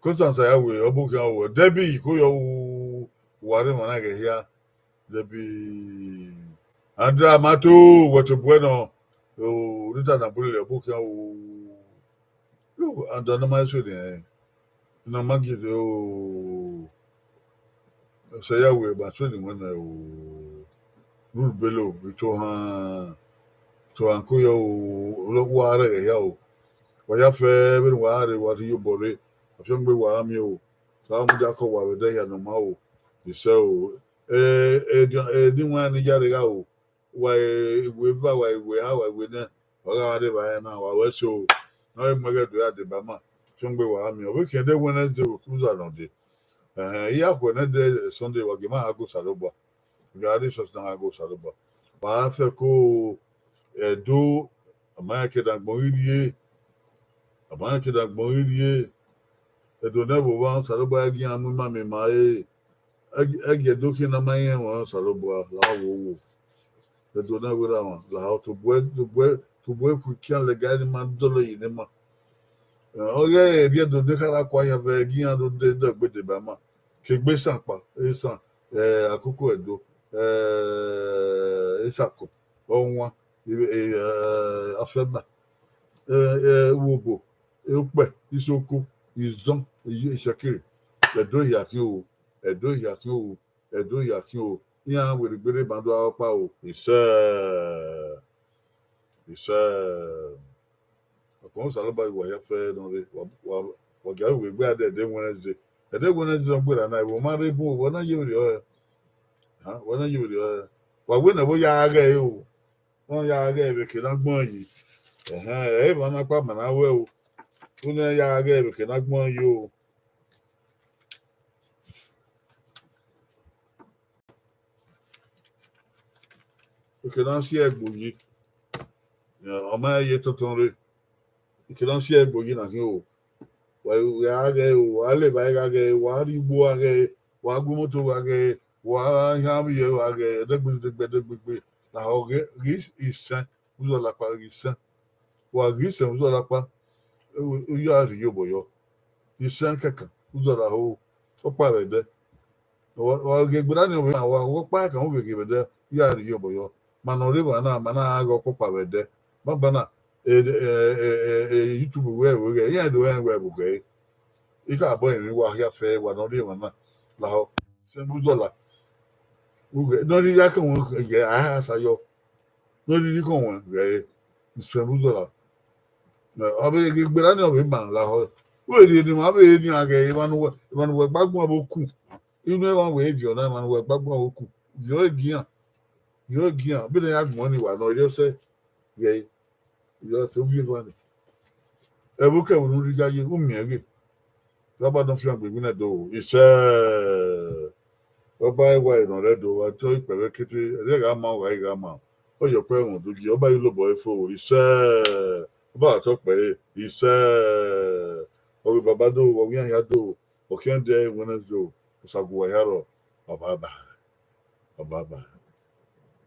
Constance Ayawe, ọ bu khian o. Debbie, ko yọ o, wa rre emwa na ghẹ hia. Debbie, Andra Mato, wẹ tobọ ẹre nọ, o, Rita Nabulele, ọ bu khian o. Yo, and ọnọ ma suẹn nẹ, ne ọ ma gie o, sẹ ya wẹ ma suẹn ni wẹ nẹ o, Ruru Bello, itohan, itohan ko yọ o, wa rre ẹghẹ hia o. Wa ya fẹ vbene wa rre, wa rhie obọ rre, afiangbe wa gha miẹn o. Sa mudia kọ wa vbe ẹdẹ hia ne ọ ma o, isẹ o. Ẹ, ẹ, ẹ, ne iwinna ni ya rre gha o, wa iwe eva, wa iwe eha, wa iwe nẹ, wa gha rre evbare na, wa wẹ so, ne ọ mu ẹghẹ do ya deba ma, afiangbe wa gha miẹn. Ọ vbe khian de Wednesday, vbe uza nọ dee. Ẹhẹn, I ya khuẹ nẹ de Sunday, wa gie ma gha go Osanobua. Gha rre church na gha go Osanobua. Wa fẹ ko Ẹdo, ọ ma rẹn ke ne agbọn ghi rrie, ọ ma rẹn ke ne agbọn ghi rrie. Ẹdo ne vbe ovba, Osanobua ya gie iran mu ima miẹn ima re. Ẹgi-, ẹgi Ẹdo khian ne a ma rẹn emwa, Osanobua la wo wo. Ẹdo ne vbe ra mwa la tobọ, tobọ, tobọ eku khian lẹga ne ima dọlọ yi ne ima. Ọ ghe Ẹdo ne kha ra kua yan vbe ẹgi iran do de dọgbe deba ma. Ke egbe esan kpa, esan, eh, akoko Ẹdo, eh, esako, ọwan, eh, eh, afẹma, eh, eh, uwobo, ukpẹ, isoko, izọn, iye, isẹkiri. Ẹdo hia khian o, Ẹdo hia khian o, Ẹdo hia khian o. Iran werriegbe rre ban do a ọkpa o. Isẹ. Isẹ. Ọkpọn Osanobua ghi wa hia fẹ nọ rre, wa, wa, wa gia ru egbe a dẹ ẹdẹ Wednesday. Ẹdẹ Wednesday ne ọ gberra na, ẹvbo ma rre bun, wẹ na ye vberriọ hẹ. Ha, wẹ na ye vberriọ hẹ. Wa wẹ ne ẹvbo ya ghẹ ẹre o. Ọ ya ghẹ vbe ke na gbọn yi. Ẹhẹn, ẹ i emwa na kpa ma na wẹ o. Unu ya ghẹ vbe ke na gbọn yi o. Eke na si ẹgbo yi, ọ ma ye tọntọn rre. Eke na si ẹgbo yi na khin o. Wa gha ghẹ o, wa levba gha ghẹ, wa rrie ugbo gha ghẹ, wa gu imoto gha ghẹ, wa khian vbe iyẹ gha ghẹ, ẹdẹgbẹdẹgbẹdẹgbẹdẹgbẹ. Lahọ ghe, ghe isẹn, uzọla kpa ghe isẹn. Wa ghe isẹn uzọla kpa, u ya rhie iyobọ yọ. Isẹn kẹkan, uzọla ho, ọkpa vbe ẹdẹ. Wa, wa ghe gberra ni ọvbe na, wa, ọkpa kẹkan u vbe ghe vbe ẹdẹ, u ya rhie iyobọ yọ. Ma ne ọ rre emwa na, ma na ghe ọkpa vbe ẹdẹ. Banbanna, e, e, e, e, e, YouTube wẹ, wẹ ghẹ, iran do rẹn wẹ vbe ghẹ. I ka bọ emwi wa hia fẹ, wa ne ọ rri emwa na, lahọ, isẹn vbe uzọla. Ughẹ, ne ọ rhirhi a kẹ wọn ghẹ, a sa yọ. Ne ọ rhirhi kẹ wọn ghẹ, isẹn vbe uzọla. Ọ vbe ghe gberra ni ọvbe ima lahọ. Wẹ rhie ne ima vbe rhie nian ghẹ, emwa ne uwẹ, emwa ne uwẹ gba guan vbe oku. Inu emwa wẹ viọ na, emwa ne uwẹ gba guan vbe oku. Viọ egian. Viọ egian. Bene ya gbọn ni wa nọ, erriọ sẹ ghẹ. Erriọ sẹ ovbi eva ni. Ẹvbo kẹvbo ne u rhirhi ya ye, u miẹn ghe. Baba nọ fiangbe iwinna do, isẹ. Ọba ẹwae nọ rre Ẹdo, wa tọ ikpẹvbe kete, ẹrẹ gha ma, ọ gha i gha ma. Ọ yọ ọkpẹ ẹmwẹ udugie, ọba i lobọ ẹre fo, isẹ. Ọba gha tọ ọkpẹ ẹre, isẹ. Ọ vbe baba do, ọ wian hia do, ọ khian dẹ Wednesday, Osagu wa hia rrọọ, baba ba, baba ba.